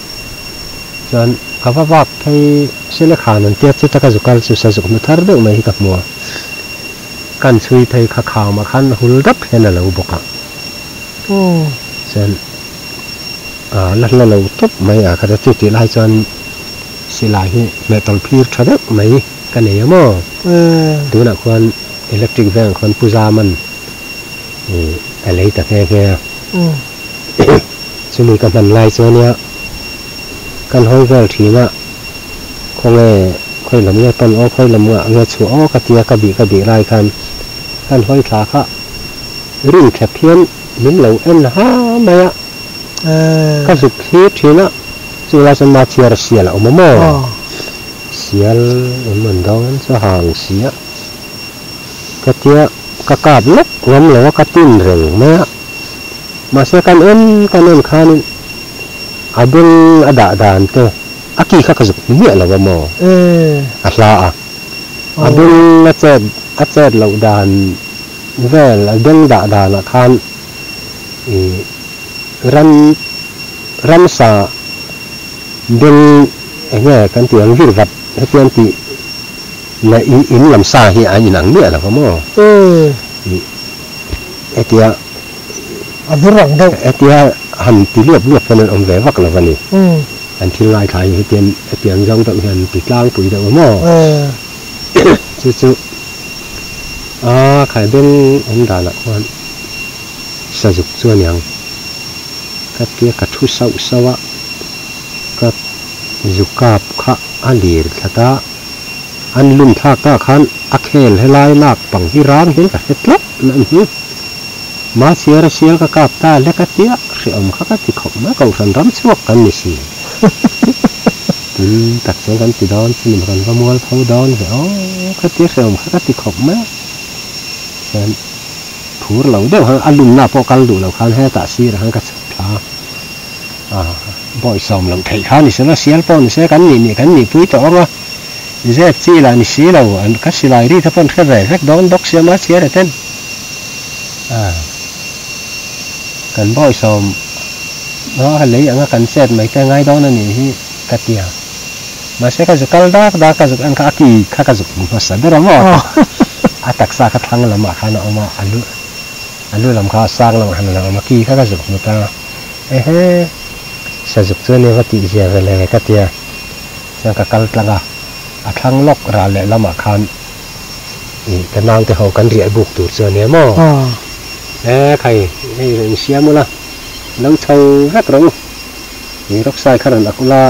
chuan ka va vak phei sile khan an tia chuta ka zu kal chu sazuk hnu thar deuh mai hi ka hmu a, kan chhui phei kha khamah khan hul dap hian a lo bawk a, chuan a la hla lo tawp mai a, khatia chu tih lai chuan silai hi hmeh tawlh phir tha deuh mai ka nei a maw, tunah khuan electric veng ah khuan Pu Zaman a lei ta nghe nghe a. Chumi ka hman lai chuan nia kan hawi vel thin a, khawnge khawi lam nge pan aw khawi lam nge chhuah aw ka tia ka bih ka bih lai khan kan hawi thla kha rin thlep hian min lo en ha mai a, ka zuk thlir thin a, chu lai chuan Machhiar sial a awm a maw? Sial awm an dawn chu hang sia ka tia. Ka kap lawk ngam lo a, ka tin reng mai a. Mahse kan en kan en khanin a beng a dah dan te a ki kha ka zuk miah lo a maw? A hla a. A beng a chet a chet loh dan vel a beng dah danah khan ih ram ramsa beng eng nge kan tih ang vir vat hetiang tih Leh in in lam sa hi a inang miah lo va maw? Ih hetia A vir ang deuh. Hetia han ti luap luap hian an awm ve vak lo va ni. An thil ngaithla hi hetian hetiang zawng deuh hian an ti tlangpui deuh a maw? Chu chu a khai beng awm danah khuan sazuk chu a niang. Ka tia ka thu sauh sauh a, ka zu kap kha a lir thlat a. An lum thlak ta khan a khel helai lak pang hi rang hian ka hre tlat na ni. Mahse a sial ka kap ta lek a tia hrehawm kha ka ti khawp mai kohhran ram chhuak kan ni si. Tin tak chuan kan ti dawn chu ni kan va mual pho dawn ve aw ka tia hrehawm kha ka ti khawp mai a. Chuan phur lo deuh khan a lumna pawh kal duh lo khan hetah sirah khan ka chhuk thla a. Bawisawm loh theih kha ni sela sial pawh ni se kan nih nih kan nihpui tawh ang a, zep chi lah ni si lo, an ka silai ri te pawh an hre ve vek dawn bawk sia ma chhiar e ten. Kan bawisawm a lei anga kan chet mai te ngai dawn a nih hi ka ti a, mahse ka zuk kal dak dak ka zuk en kha a ki kha ka zuk hmasa ber a maw a taksa kha thlang lamah khan a awm a, a lu lam kha a sang lamah khan a lo awm a, ki kha ka zuk hmu ta. Ehe, sazuk chu ania va tih zia ve le ka tia, chuan ka kal tlang a, a thlang lawk ral leh lamah khan ih ka naute ho kan riah buk tur chu ania maw? E khai, hei rawn insiam ula, lo chho vek rawh u, ih rawk sai kha rawn ak ula,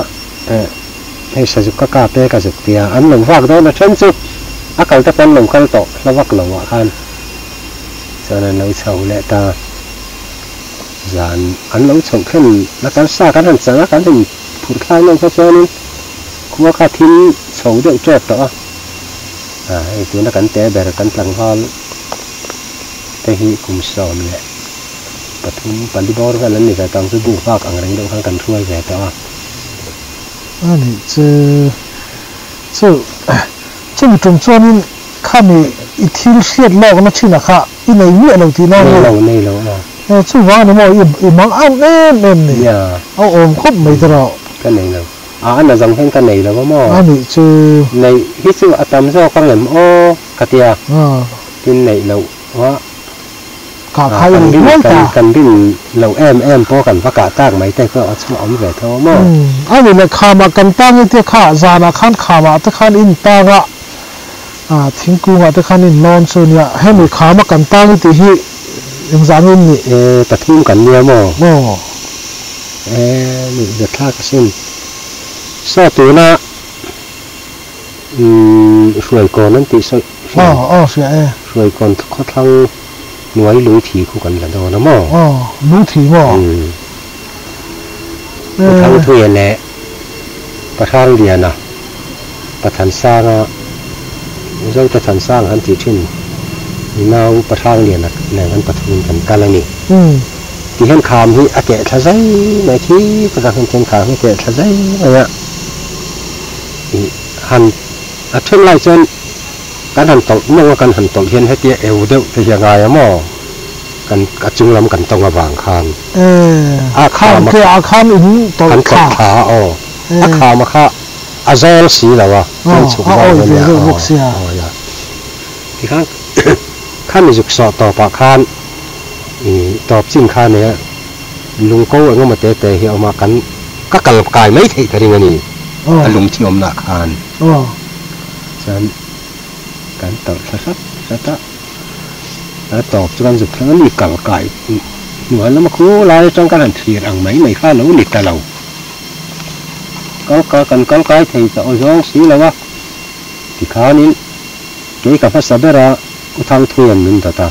eh hei sazuk ka kap e ka zuk tia, an lo vak dawn a then chu a kal te pawh an lo kal tawh hla vak lo ah khan chuan an lo chho leh ta. Zan an lo chhoh thlen a kan sa kan han chang a, kan han phurh thlak deuh kha chuanin khua kha thil chho deuh tep tawh a, ah hei tuna kan te ber kan tlangval te hi kum 13 pali bawr vel an ni ve tawh ang chu bu nghak ang reng deuh khan kan hruai ve tawh a. A nih chu chu chumi tum chuanin khami i thil hriat lawkna thinah kha I nei miah lo tih nang Nei lo, nei lo aw. E, chuvang a ni maw, i mang ang em em ni. Nia. A awm khawp mai ta rawh. Ka nei lo. A, a na zawng hian ka nei lo a maw? A nih chu. Neih hi chu a tam zawk ang em aw ka ti a. Tin neih loh a. Kah kha i nei nual ta. Kan rin loh em em pawh kan va kah tak mai te kha a chhuah awm ve tho a maw? A nih leh khamah kan tang i tia kha zanah khan khamah te khan in tang a. A thingkungah te khan in lawn chu nia, hemi khama kan tang i tih hi engzah nge in nih? E, pathum kan nia maw? Aw. E, nih zathlak asin. Saw tuna umm Hruaikawn an tih sawi hria? Aw, aw hria e. Hruaikawn khawthlang Hnuai lungthi khu kan la dawn a maw? Aw, lungthi maw? Umm. Pu Thangthuia leh Pahrangliana, Pathansanga, Mizote Thansanga han tih thin i nau Pahrangliana nen kan pathumin kan kal a ni. Ti hian kham hi a keh thla zai mai khi takah hian khian kham hi a keh thla zai mai a, i han a then lai chuan Kan han tawlh mawng a kan han tawlh hian hetia eu deuh te hi a ngai a maw? Kan a chung lam kan tawng avang khan a kham a khan in tawlh kan tawlh thla a aw a kham a kha a zawl si lo a kan chhuk zawng hian nia aw aw ya tikhan khami zuk sawh tawpah khan i tawp chin kha nia lungko engemaw te te hi a awm a kan ka kal kai mai theih ka ring a ni a lungthi awmna khan. Chuan kan tawlh thla hrat hrat a, a tawp chu kan zuk thleng a mi kal kai hnuai lama khu lai atang kan han thlir ang mai mai kha a lo ni ta lo. Kal kai kan kal kai thei ta aw zawng si lo a, tikhanin kei ka hmasa ber a U Thangthuia'n min dawt a,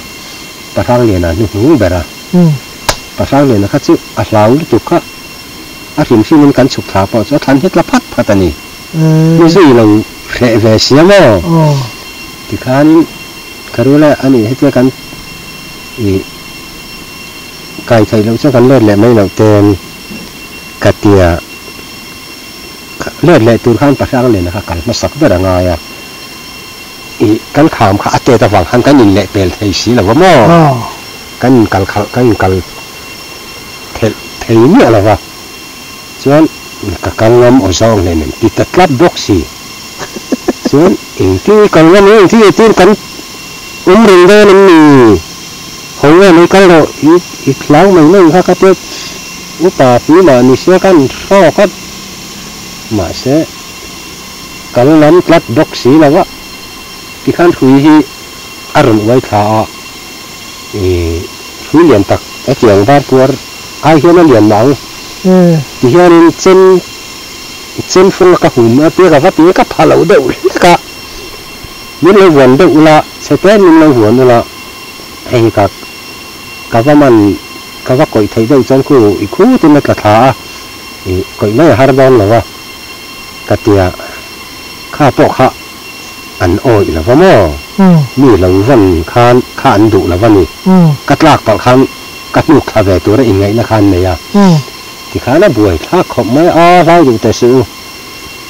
Pahrangliana hnuhnung ber a. Pahrangliana kha chu a hlau lutuk kha a hrim hrimin kan chhuk thla pawh chu a thlan hit la phat phat a ni. Mi zui lo hreh ve sia maw? Tikhanin ka rul a, ani hetia kan ih kai theih loh chuan kan let leh mai loh ten ka tia let leh tur khan Pahrang Liana kha kal hmasak ber a ngai a, ih kan kham kha a tet avang khan kan inleh pel thei si lo va maw? Kan inkal khalh kan inkal thelh thei miah lo va. Chuan ka kal ngam aw zawng hle nen ti ta tlat bawk si. Chuan engtin i kal ngam engtin i tir kan awm reng dawn em ni? Ho nge mai kal rawh i i hlau mai mai kha ka tia upa pui mah ni sia kan hrawk a mahse kal ngam tlat bawk si lo a tikhan hrui hi a rawn uai thla a i hrui lian tak hetiang var puar Ai hian a lian mah ang. Ti hianin chen chen fung a ka hum a tia ka va ti ka pha lo deuh hlek a, min lo vuan deuh ula chhe te min lo vuan ula hei hi ka ka va man ka va kawih theih deuh chuan khu i khutin a tla thla a i kawih mai a har dawn lo a ka tia kha pawh kha an awih lo va maw mi lo vawn khan kha an duh lo va ni ka tlak palh khan Ka hnuk thla ve tura inngaihna kha an nei a, tikhan a buai thlak khawp mai a, hlai duh teh suh u.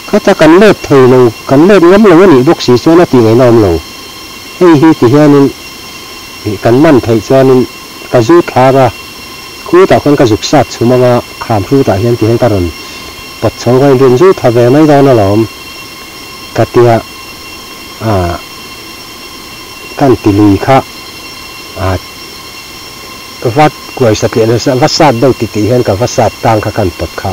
Khata kan let thei lo, kan let ngam lo a nih bawk si chuan a tih ngaihna awm lo. Hei hi ti hianin ih kan man theih chuanin ka zu thlar a, khutah khuan ka zuk sat chhum anga kham hrutah hian ti hian ka rawn pawt chho a, in rawn zu thla ve mai dawn alawm ka tia ah kan ti lui kha ah. Ka va kuai satliah nasa, va sat deuh ti tih hian ka va sat tang kha kan pawt kha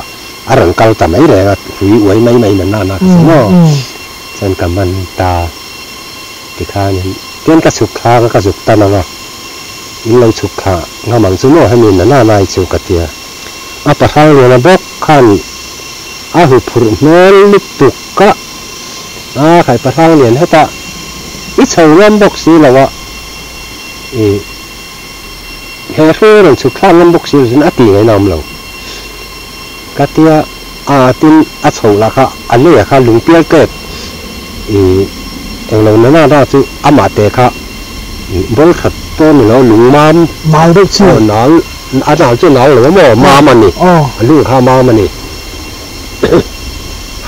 a rawn kal ta mai reng a, hrui uai mai mai na nana ka sawi maw? Chuan ka man ta tikhanin tian ka chhuk thlang a ka zuk tan ang a, in lo chhuk thla ngam ang chu maw hemi na nana i chu ka tia. A pahrang liana bawk khan a huphurh hmel lutuk a, a khai pahrang lian hetah i chho ngam bawk si lo a, i he hru rawn chhuk thlak ngam bawk si lo chuan a ti ngaihna awm lo. Ka tia a tin a chhoh lah kha a leiah kha lungpial tep i englo na na na chu amah te kha i bawl that pawh ni lo lung mam Nal deuh chi. Aw nal a nal chu nal lo a maw mam a ni a lung kha mam a ni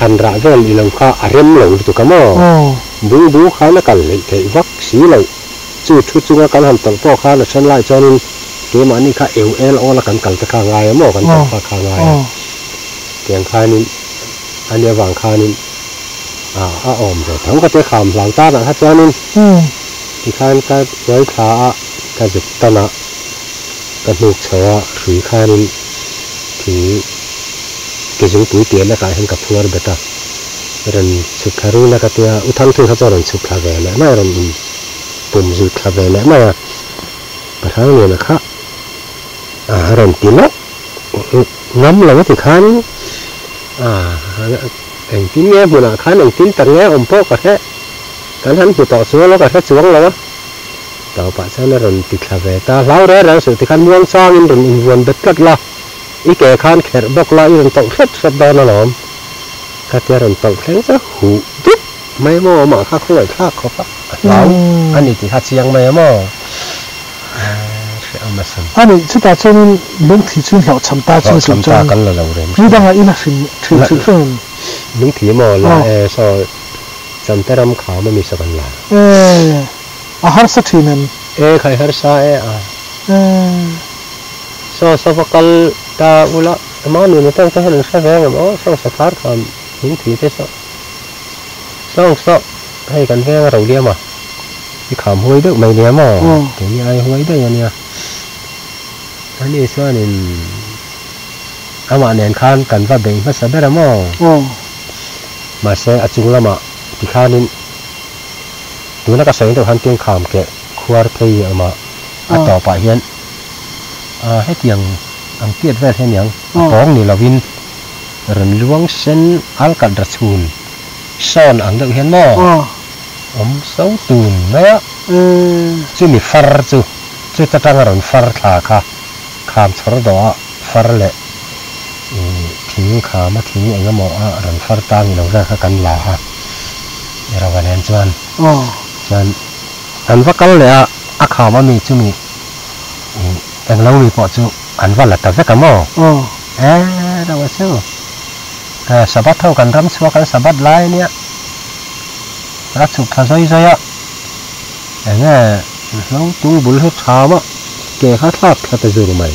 han rah vel i lo kha a rem lo lutuk a maw bungbu khan a kal hleih theih vak si loh. Chu thu chunga kan han tawlh pawh khan a then lai chuanin keimahni kha eu el awl a kan kal te kha a ngai a maw kan tawlh kha kha a ngai a. Tiang khanin a nia vang khanin a a awm ve tho ka tia kham hlau tanah kha chuanin tikhan ka uai thla a ka zuk tan a ka hnuk chho a hrui khanin thing ke zungpui piah lekah hian ka phuar bet a rawn chhuk thla rul a ka tia U Thangthui kha chuan rawn chhuk thla ve leh mai a rawn in pum zui thla ve leh mai a, Pahrang Liana kha a rawn ti lawk ngam lo a ti khanin a engtin nge hmunah khan engtin tak nge awm pawh ka hre kan han hmu tawh chuang lo ka hre chuang lo a. Tawpah chuan a rawn ti thla ve ta. Hlau reng reng suh tikhan muangchangin rawn invuan bet tlat la, i ke khan kherh bawk la, i rawn tawlh hret hret dawn alawm. Ka tia rawn tawlh thleng chu huh dup mai maw amah kha khawngaih thlak khawp a, a hlau a ni tih kha chiang mai a maw? Hrehawm asin. A nih chutah chuanin lungthi chu hlauhchham ta chu Hlauhchham ta kan la lo rem hrim. Nidangah i la hrim thin hrim hrim em? Lungthi maw la e saw Chante ram kham a mi saw kan la. E. A harsa thin em? E khai harsa e a. E. Saw saw va kal ta ula ama nuna tawng te hian an hre ve angem aw sawng sa thar kham thing thi te saw sawng saw hei kan veng a ro liam a i kham huai deuh mai nia maw keini ai huai daih ania ani chuanin amah nen khan kan va bei hmasa ber a maw mahse a chung lamah tikhanin. Tuna ka sawi deuh han tin kham keh khuar phei a awm a, a tawpah hian hetiang ang tiat vel hi a niang, a pawng ni lovin rawn luang sen alkat ra chhun sawn ang deuh hian maw awm so tun mai a, chumi far chu chuta tanga rawn far thla kha kham chhawr dawh a far leh thing kham a thing eng emaw a rawn far tang ilo vel kha kan la a. Rova nen chuan chuan an va kal leh a, a kham a mi chumi englo mi pawh chu an va la ta vek a maw? E Rova chu Sabbath ho kan ram chhuak an Sabbath lai ania a chhuk thla zawi zawi a, enge hlo tung bul hi tha mah ke kha thlak thla ta zur mai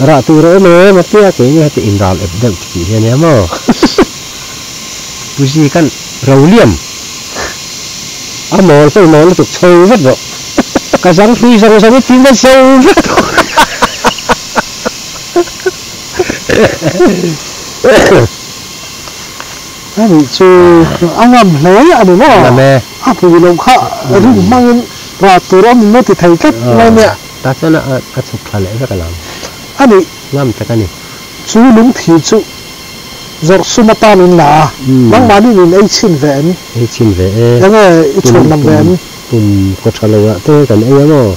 rah tur a awm em a tia keini heti inral ep deuh tih hi ania maw? Puzi kan Roliam a mawl pawh i mawl lutuk chho vat rawh ka zang hlui zawng zawng i tin a zo vek tawh. A nih chu a ngam hle a ni maw? Ngam e. A hmuh loh kha rin hmangin rah tur awm in maw ti thei tlat mai nia. Tah chuan a chhuk thla leh vek alawm. A nih. Ngam tak a ni. Chu lungthi chu Zawrh sum atan in la a, nangmahni in ei chhin ve em? Ei chhin ve e. Enge i chhuan lam ve em? Pum kaw tha lo ah te kan ei a maw?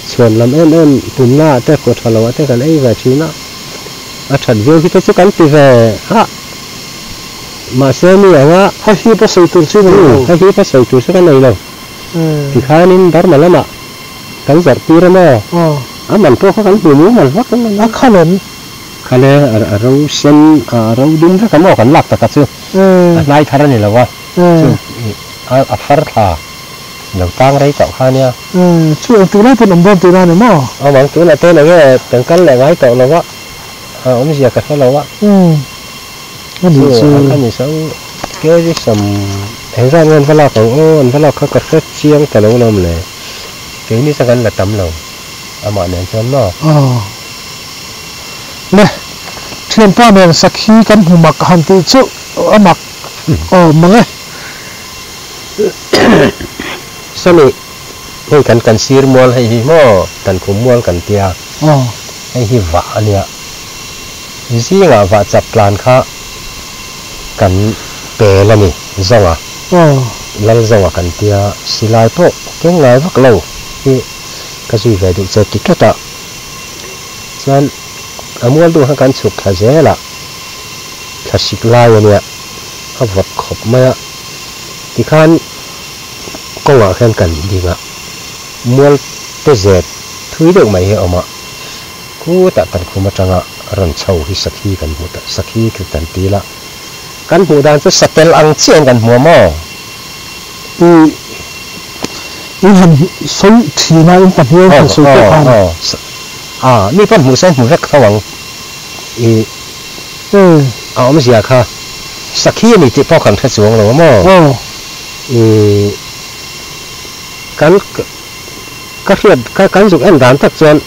Chhuan lam em em pum na ah te kaw tha lo ah te kan ei ve thin a, a that viau hi te chu kan ti ve a, mahse mi anga. Hei hi pa sawi tur chu i nei lo. Hei hi pa sawi tur chu ka nei lo. Tikhanin Burma lamah kan zawrh tir a maw? A man pawh kha kan hmu mumal vak em? A khan em? Khale a ro sen a ro dum vek a maw kan lak taka chu a hnai thar a ni lo a chu a far thla lo tang rei tawh kha nia. Chu engtik lai pawn awm dawn tih na ni maw? Awm ang tunah te eng nge kan kal leh ngai tawh lo a a awmzia ka hre lo a. A nih chu. A ni so kg sam engzat nge an va lak ang aw an va lak kha ka hre chiang ta lo lawm le keini chuan kan la tam lo amah nen chuan maw. Aw. Le, thianpa nen sakhi kan hmu mak han tih chu a mak awm mang e. Sawmi, hei kan kan sir mual hei hi maw tan khum mual kan tia, hei hi vah a nia. Zingah vah chap tlan kha kan pel a ni, zawnga, lal zawnga kan tia, silai pawh keng ngai vak lo hi ka zui ve duh che ti tlat a. Chuan a mual duh khan kan chhuk thla zel a, thla sik lai a nia, a vawt khawp mai a, tikhan kawngah khian kan ding a, mual te zet thui deuh mai hi a awm a, khutah kan khum atanga rawn chho hi sakhi kan hmu ta, sakhi khi kan til a, kan hmuh dan chu satel ang chiahin kan hmu a maw? I in han sawi thin a, in pahnih a in han sawi pawh khan. A, mi pawn hmuh se hmu vek tho ang. I a awmzia kha sakhi a ni tih pawh kan hre chuang lo a maw? I kan ka hriat kan zuk en dan tak chuan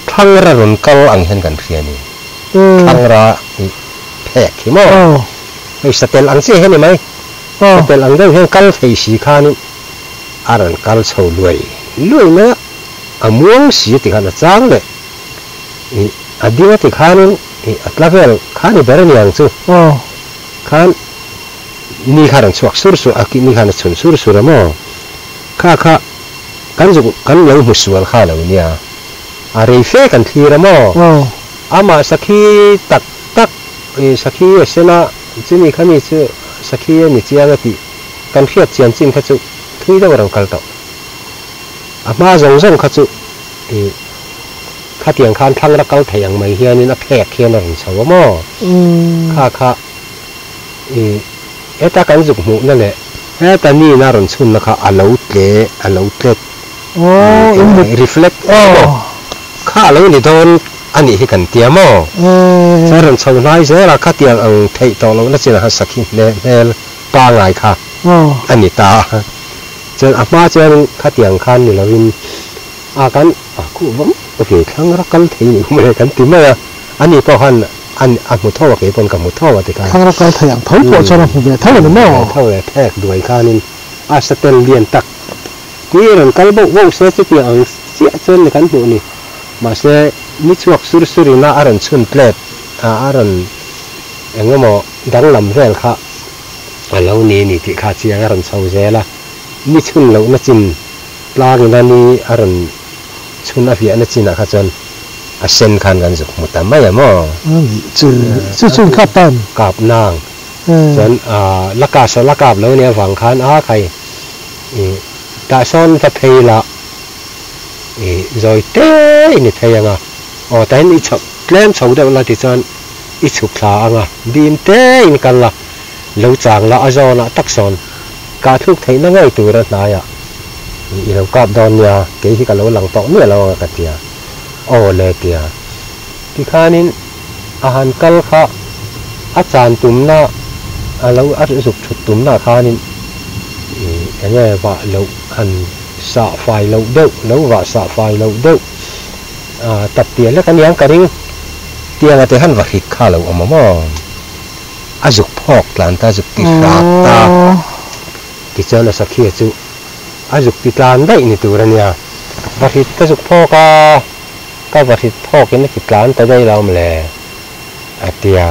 thlangra rawn kal ang hian kan hria a ni. Thlangra i phek hi maw? Hei satel ang chiah hi a ni mai. Ka telh ang deuh hian kal thei si khanin a rawn kal chho luai luai mai a, a muang si a ti khan a chang leh ih a ding a ti khanin ih a tla vel kha ni ber a ni ang chu khan ni kha a rawn chhuak sur sur a ni khan a chhun sur sur a maw kha kha. Kan zuk kan lo hmu sual kha lo nia. A rei fe kan thlir a maw? Amah sakhi tak tak sakhi a sen a, chumi kha mi chu sakhi a ni chiang a tih kan hriat chian chin kha chu thui deuh a rawn kal tawh. A hma zawng zawng kha chu khatiang khan thlang ra kal thei ang mai hianin a phek hian a rawn chho a maw? Kha kha heta kan zuk hmuhna leh heta nina rawn chhunna kha a lo tle a lo tlet reflect kha a lo ni dawn a nih hi kan tia maw? Chuan rawn chho hnai zel a, khatiang ang theih tawh lohna chinah khan sakhi hmel pangngai kha a ni ta a. Chuan a hma chuan khatiang khan ni lovin a kan a khuh vang ve thlang ra kal thei ni mai a kan ti mai a, ani pawh khan a a hmu tho a kei pawn ka hmu tho a ti khan. Thlang ra kal thei ang tho pawh chuan a hmu ve tho a ni maw? Hmu ve tho e, phek duai khanin a satel lian tak hi rawn kal bauh bauh se chutiang ang chiah chuan ni kan hmuh ni. Mahse ni chhuak sur sur ina a rawn chhun tlet a, a rawn eng emaw danglam vel kha a lo ni a ni tih kha chiang a rawn chho zel a, ni chhun lohna chin tlangin a ni a rawn chhun a hliahna chinah kha chuan a sen khan kan zuk hmu ta mai a maw? Chu chu chu in kap ta em? Kap nang. Chuan la kasa la kap lo nia vang khan a khai tah sawn va phei la zawi te in i phei ang a, aw tahin i chhoh tlem chho deuh la tichuan i chhuk thla ang a, bim te in kal la, lo chang la a zawnah tak sawn kah thluk theihna ngei tura hnaiah i lo kap dawn nia, kei hi ka lo lang tawh miah lo ang a ka tia, aw le tia. Tikhanin a han kal kha a chan tumna a lo a zuk thut tumna khanin eng nge vah loh han sah fai loh deuh lo vah sah fai loh deuh tap tia lek a niang ka ring tianga te han va hrit kha lo awm awm aw a zuk phawk tlan ta zuk ti hrak ta tichuan a sakhia chu a zuk ti tlan daih ni tur a nia va hrit ka zuk phawk a ka va hrit phawk in a ti tlan ta daih lo awm le a tia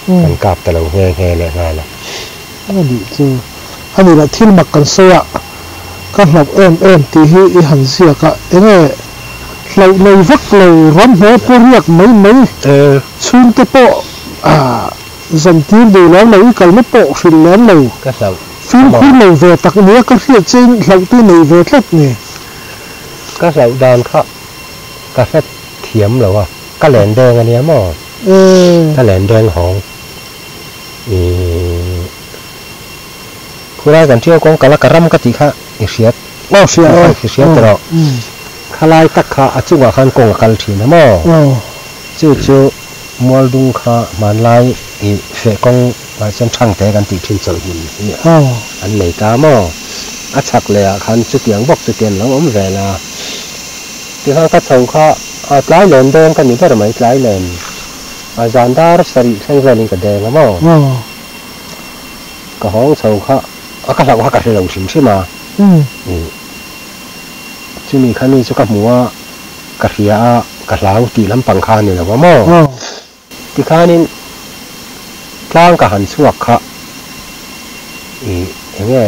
kan kap ta lo nghe nghe leh nghal a. A nih chu a nih lah thil mak kan sawi a ka hlauh em em tih hi i han ziak a enge hlauh nei vak lo ram hmel pawh riak mai mai chhungte pawh zan tir duh lem lo i kalna pawh hrilh lem lo fimkhur lo ve tak nia ka hriat che in hlauh te i nei ve tlat ni. Ka hlauh dan kha ka hre thiam lo a ka len deng a nia maw ka len deng hawng. Ihh khulai kan ṭiau kawng kala ka ram ka tih kha i hriat Aw hria e i hriat tawh khalai tak kha a chungah khan kawng a kal ṭhin a maw chu chu Mualdung kha hmanlai i feh kawng ah chuan Thangte kan tih ṭhin chawlhhmun hi an nei ta maw a chhak leh ah khan chutiang bawk chutiang an lo awm ve la tikhan ka chho kha tlai len dawn ka ni ber mai tlai len. A zan dar sarih thleng velin ka deng a maw? Ka hawng chho kha a ka hlauh kha ka hre lo hrim hrim a. Chumi kha mi chu ka hmu a, ka hria a, ka hlau tih lampang kha a ni lo a maw? Tikhanin tlang ka han chhuak kha eng nge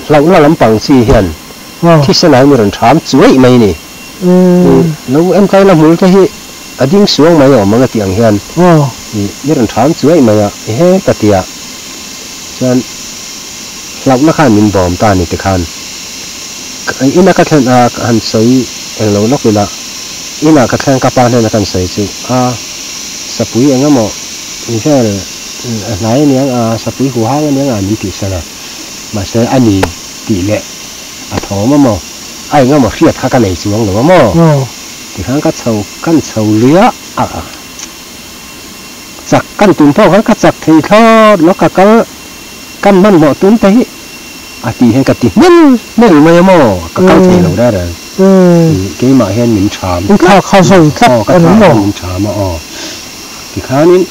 hlauhna lampang chi hian thisen ah hian i rawn ṭham chuaih mai ni. Lo enkaina hmul te hi a ding suang mai awm ang a tih ang hian i rawn ṭham chuaih mai a, ehe ka ti a, chuan hlauhna khan min bawm ta a ni tikhan ina ka thlen a han sawi eng lo lawk ila inah ka thleng ka pa hnena kan sawi chu a sapui eng emaw vel a hnai aniang a sapui huhang aniang a min tihsan a, mahse a ni tih leh a thawm amaw a eng emaw hriat kha ka nei chuang lo amaw tikhan ka chho kan chho lui a a chak kan tum pawh khan ka chak thei thlawt lo ka kal kan hmanhmawh tum te hi a tih hian ka ti hmel hmel mai amaw ka kal thei lo reng reng keimah hian min tham tlat aw ka thla khan min tham a aw tikhanin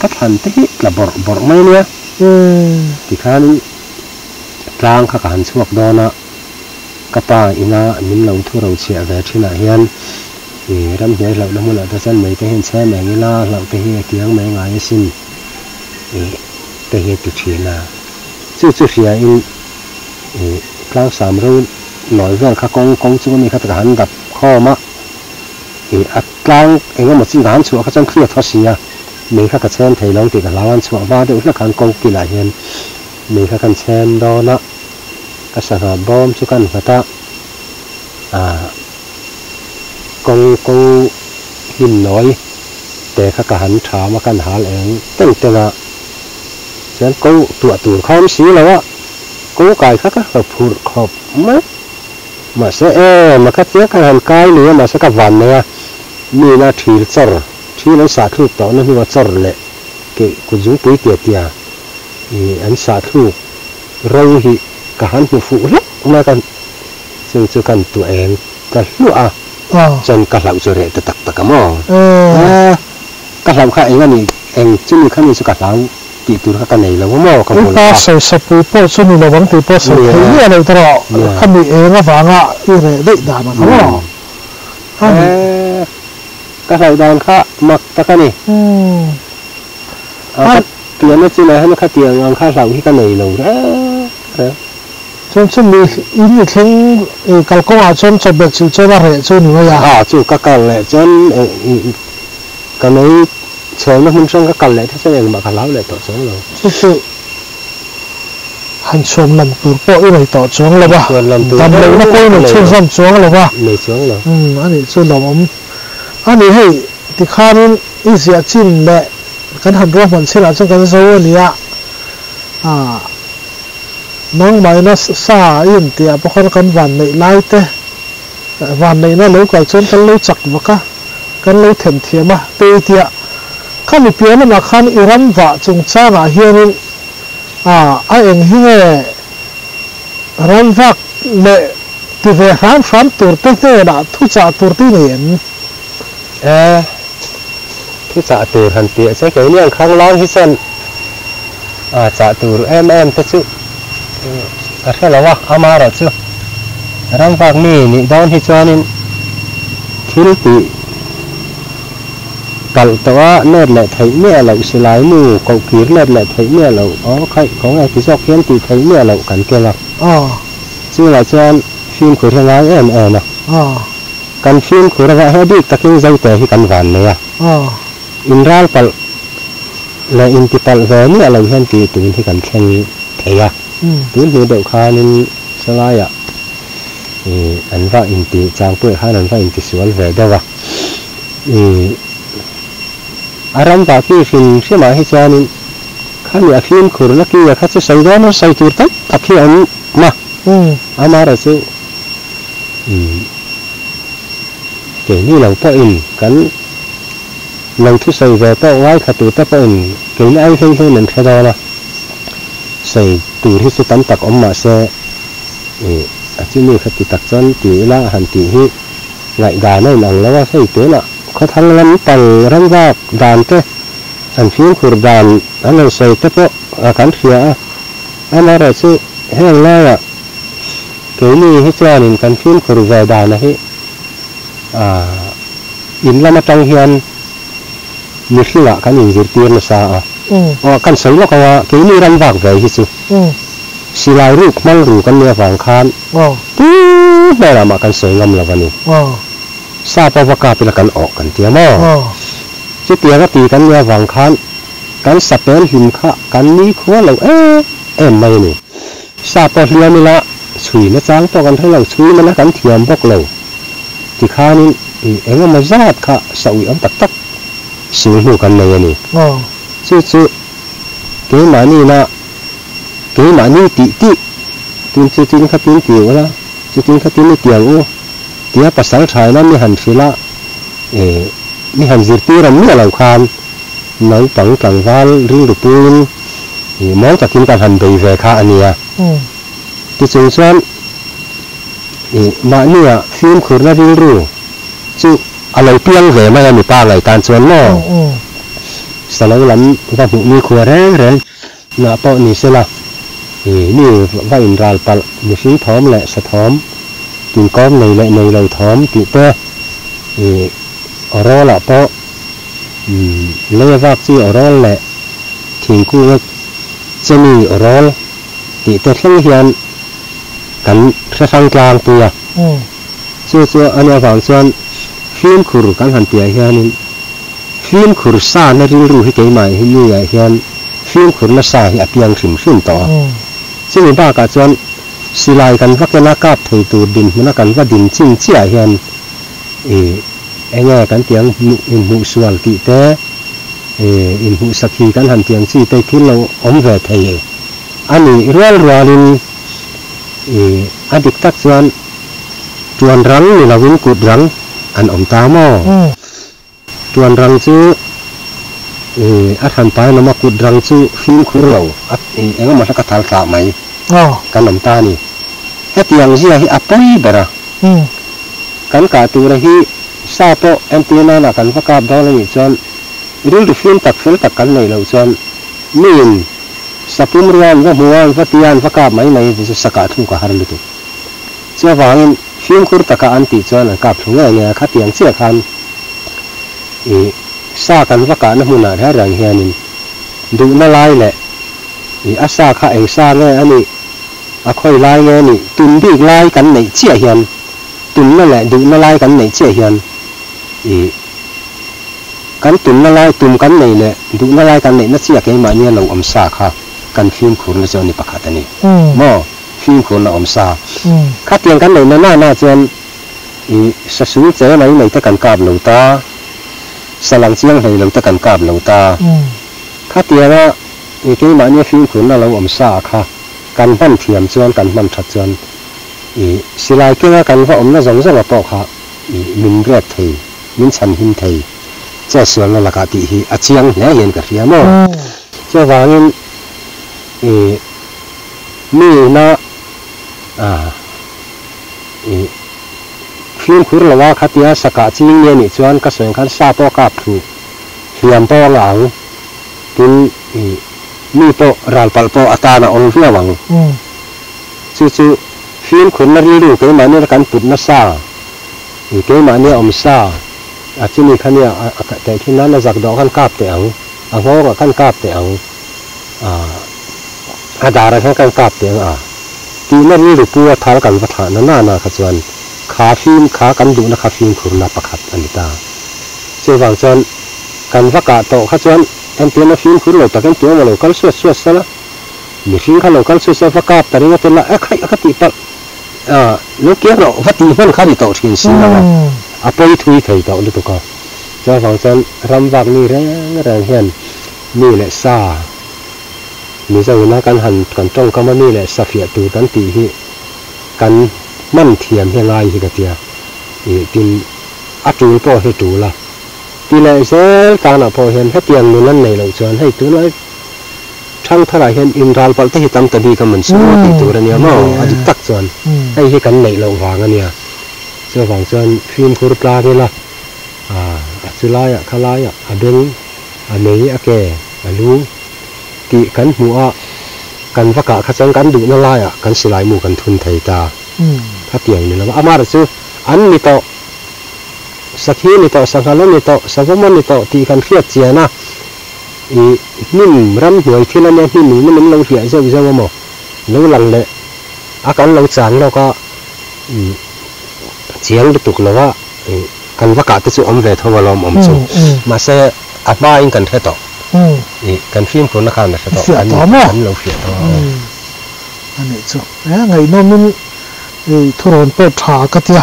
ka thlan te hi tla bawrh bawrh mai ania tikhanin tlang kha ka han chhuak dawn a. Ka pa ina min lo thu ro chhiah ve thinah hian i ramhnuai hlauhna hmunah te chuan mei te hian chhem eng ila hlauh te hi a kiang mai ngai asin i te hi a ti thin a. Chu chu hriain i tlangsam ro Nawi vel kha kawng kawng chu ami kha ka han dap khawm a, ih a tlang eng emaw chin ka han chhuah kha chuan thli a thaw si a, mei kha ka chhem thei lo ang tih ka hlau a, an chhuah hma deuh hlek khan kawng kilah hian mei kha kan chhem dawn a, ka sangha bawm chu kan nghat a, ah kawng kawng hlim nawi te kha ka han tham a, kan hal eng teng teng a, chuan ko tuah tur kha awm si lo a. Ko kai kha ka hla phurh khawp mai. Mahse em a ka tia ka han kai lui a, mahse ka van nei a, mi ina thil chawr, thil an sah thluk tawhna hnua chawr leh keih kut zungpui tia tia ih an sah thluk ro hi ka han hmu fuh hlauh mai a, ka chung chu kan tuah eng ta hluah a, chuan ka hlauh chu reh ta tak tak a maw? Ka hlauh kha eng a nih, eng chumi kha mi chu ka hlau. Tih tur kha ka nei lo maw ka hmu lo a. I pa sawisapui pawh chu ni lo ang tih pawh sawi thei miah lo ta rawh. Kha mi eng avanga i reh daih dan ang maw? A ni. Ka hlauh dan kha mak tak a ni. A ka pianna chinah hian khatiang ang kha hlauh hi ka nei lo reng reng. Chuan chu mi in i thleng i kalkawngah chuan chawhmeh chilh chuan a reh chu ni mai a. A chu ka kal leh chuan ka nei Chhawlna hmun hrang ka kal leh te chuan engmah ka hlau leh tawh chuang lo. Chu chu han chhuan lam tur pawh i nei tawh chuang lo a, Chhuan lam tur dan lohna pawh i nei chhunzawm chuang lo a. Nei chuang lo. Umm a nih chu lawmawm a ni hei tikhanin i ziah chin leh kan han ruahman chinah chuan kan zo a nia ah nangmahina sa i intiah pawh khan kan vanneih lai te vanneihna lo kal chuan kan lo chak vak a. Kan lo them thiam a, tei tia khami piah lamah khan i ram vah chungchangah hianin a a eng hi nge ram vak leh ti ve hram hram tur te hnenah thuchah tur te i nei em? E, thuchah tur han tih che keini ang khang lang hi chuan a chah tur em em te chu ka hre lo a, amaherawh chu ram vak mi nih dawn hi chuanin thil tih kalh tawh a let leh theih miah loh silai mu koh kir let leh theih miah loh aw khaih khaw nge ti zawk hian tih theih miah loh kan keng a, chungah chuan fimkhur hi ngai em em a, kan fimkhur avah he bik takin Zote hi kan van nei a, inral palh leh intipalh ve miah loh hian tih tun hi kan thleng thei a, tun hnu deuh khanin sawlaiah ih an va inti changpuiah khan an va intisual ve deuh a, ih a ram vah ki hrim hrimah hi chuanin khami a fimkhurna ki a kha chu sawi dawn a sawi tur tam tak hi a awm a, amaherawhchu ih keini lo pawhin kan. Lo thusawi ve tawh ngaithla tute pawhin keini ai hlei hlein an hre dawn a, sawi tur hi chu tam tak awm mah se ih a chumi kha ti tak chuan ti ila han tih hi ngaihdan a inang lo a, hei tunah khawthlang lam pang ramvak dan te an fimkhur dan an rawn sawi te pawh kan hria a, amaherawhchu heng laiah keini hi chuanin kan fimkhur ve dan a hi ah. In lam atang hian mihringah kan inzirtir nasa a, aw kan sawi lawk ang a, keini ram vak ve hi chu silai ruk hmang ru kan nih avang khan tu hmelah mah kan sawi ngam lo a ni. Sap a va kap ila kan awh kan tia maw? Chutiang a ti kan nih avang khan kan sapel hlim kha kan ni khua lo em em mai a ni. Sap pawh hliam ila chhui nachang pawh kan hre lo, chhui mana kan thiam bawk lo. Tikhanin ih eng emaw zat kha sa uih awm tak tak sul hnu kan nei a ni. Chu chu keimahni-na keimahni tih tih tun chu tin kha tin ti ula, chu tin kha tin i ti ang u tia pasal thaina mi han hrilh a, ih mi han zirtir ang miah lo khan naupang tlangval rilru puiin ih mawi takin kan han bei ve kha a nia. Tichung chuan Ih, mahnia fimkhurna rilru chu a lo piang ve mai a mipa ngaihtan chuan maw? Salo lam va hmuh ni khua reng reng ngah pawh ni sela, ih, mi va inral palh mihring thawm leh sa thawm, tinkawm nei leh nei lo thawm tih te, ih, awrawlah pawh, umm, lei a vak chi awrawl leh thingkunga chemi awrawl tih te thleng hian. kan hre hrang tlangpui a. Chu chu a nih avang chuan fimkhur kan han tihah hianin fimkhur sa na rilru hi keimah hi niah hian fimkhur nasa hi a piang hrim hrim tawh a. Chumi bakah chuan silai kan va ken a, kap thei tur dinhmuna kan va din chin chiah hian ih eng nge kan tih ang inhmuh sual tih te, ih inhmuh sakhi kan han tih ang chi te thil lo awm ve thei a nih rual rualin ih a dik tak chuan tuan rang ni lovin kut rang an awm ta maw? Tuan rang chu ih a hran pai lawm a, kut rang chu fimkhur lo a ih eng emaw hlek a thal thlah mai kan awm ta a ni. Hetiang zia hi a pawi ber a, kan kah tura hi sa pawh entir nana kan va kap dawn a nih chuan rilru fim tak fel tak kan neih loh chuan miin sapum rua an va hmu a, an va ti a, an va kap mai mai chu sa kah thluk a har lutuk. Chuvangin fimkhur taka an tih chuan an kap thlu ngei ngei a, khatiang chiah khan ih sa kan va kahna hmunah reng reng hianin duhna lai leh ih a sa kha eng sa nge a nih, a khawi lai nge a nih, tum bik lai kan neih chiah hian, tumna leh duhna lai kan neih chiah hian ih kan tumna lai, tum kan neih leh duhna lai kan neihna chiah keimahnia lo awm sa kha kan fimkhurna chu a ni pakhat a ni maw? Fimkhurna awm sa. Khatiang kan neih na na na chuan i sasul che mai mai te kan kap lo ta, salang chiang hlei lo te kan kap lo ta. Khatianga i keimahnia fimkhurna lo awm sa kha kan hman thiam chuan kan hman that chuan i silai kenga kan va awmna zawng zawnga pawh kha i min rek thei, min chhanhim thei che sualna lakah tih hi a chiang hle hian ka hria maw. Chuvangin i. Mi ina i fimkhur lo a, khatia sakah ching nia nih chuan ka sawi ang khan sa pawh a kap thlu hliam pawh a ngah ang, tin i mi pawh ral palh pawh a tan a awm viau ang. Chu chu fimkhurna rilru keimahnia kan put nasa, i keimahnia awm sa a chumi kha nia a teh thin nan a zak dawh khan kap teh ang, a nghawngah khan kap teh ang. A darah hian kan kap teh ang a, tihna rilru pu a thal kan va thlah na na na kha chuan kha fim kha kan duhna kha fimkhurna pakhat a ni ta. Chuvang chuan kan va kah tawh kha chuan entirna fimkhur lo takin tu emaw lo kal suat suat sela, mihring kha lo kal suat suat va kap ta ring a tel a, e khaih a ka tih palh a, lo kiang rawh va tih hman kha a ni tawh thin si lo a, a pawi thui thei tawh lutuk a. Chuvang chuan ram vak mi reng reng hian Mi leh sa, Mizo ina kan han kan tawngkam a mi leh sa fiah tur kan tih hi kan hman thiam hi a ngai hi ka tia. Ih tin a tul pawh hi tul a. Ti leh zel tanah pawh hian hetiang nun an neih loh chuan hei tunlai thangtharah hian inral palh te hi tam ta bik a man suh tih tur a nia maw? A dik tak chuan hei hi kan neih loh vang a nia. Chuvang chuan fimkhur tlang ila a chulaiah khalaiah a beng a mei a ke a lu tih kan hmuh a, kan va kah kha chuan kan duhna laiah kan silai mu kan thun thei ta. Khatiang ni lova, amaherawh chu an ni tawh, sakhi ni tawh, sanghal a ni tawh, savawm a ni tawh tih kan hriat chian a, ih hnim ramhnuai thil a nia hnim in min lo hliah zeuh zeuh a maw, lo lang leh a kan lo chang lawk a, ih chiang lutuk lova ih. Kan va kah te chu awm ve tho alawm awm chu. Mahse a hma in kan hre tawh. Ih kan fimkhurna khan a hre tawh. Kan kan lo fiah tawh a. A nih chu. E ngaihnawm in i thurawn pawh tha ka tia.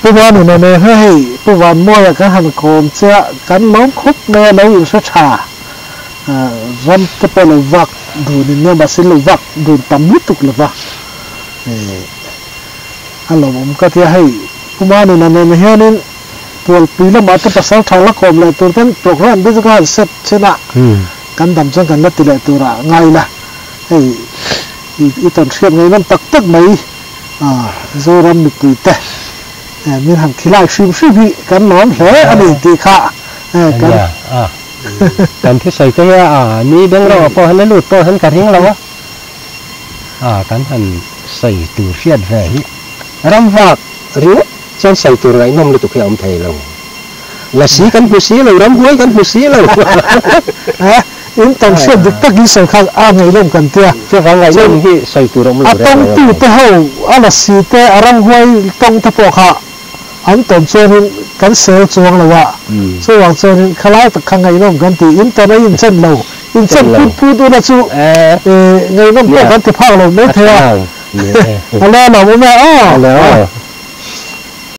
Pu Vanuna nen hian hei Pu Vanmawia kan han kawm che a, kan lawm khawp mai a lo inhre tha. Ram te pawh lo vak dun in nia mahse lo vak dun tam lutuk lova. A lawmawm ka tia hei Pu Manuna nen hianin Pualpui lamah te pasal tha la kawm leh tur ten programme te chu ka han set chin a, kan dam chuan kan la ti leh tur ah ngai ila hei i tawn hriat ngaihnawm tak tak mai Zoram mipui te min han khilai hrim hrim hi kan lawm hle a ni tih kha kan Kan thusawi te hi a ni beng rawh pawh hian a lut pawh hian ka ring lo a. A kan han sawi tur hriat ve hi ram vak ringawt chuan sawi tur ngaihnawm lutuk hi a awm thei lo. Lasi kan hmu si lo, ramhuai kan hmu si lo. A, In tawn hriat dik tak in sawi kha a ngaihnawm kan tia. Chuvang ngaihnawm hi sawi tur a awm lo reng reng a. A tawngtu te ho a lasi te a ramhuai tawng te pawh kha an tawn chuanin kan sel chuang lo a, chuvang chuanin khalai tak kha ngaihnawm kan ti. In tawn a inchen lo, inchen put put ula chu ngaihnawm pawh kan ti phak lo mai thei a. A la lawm awm e aw.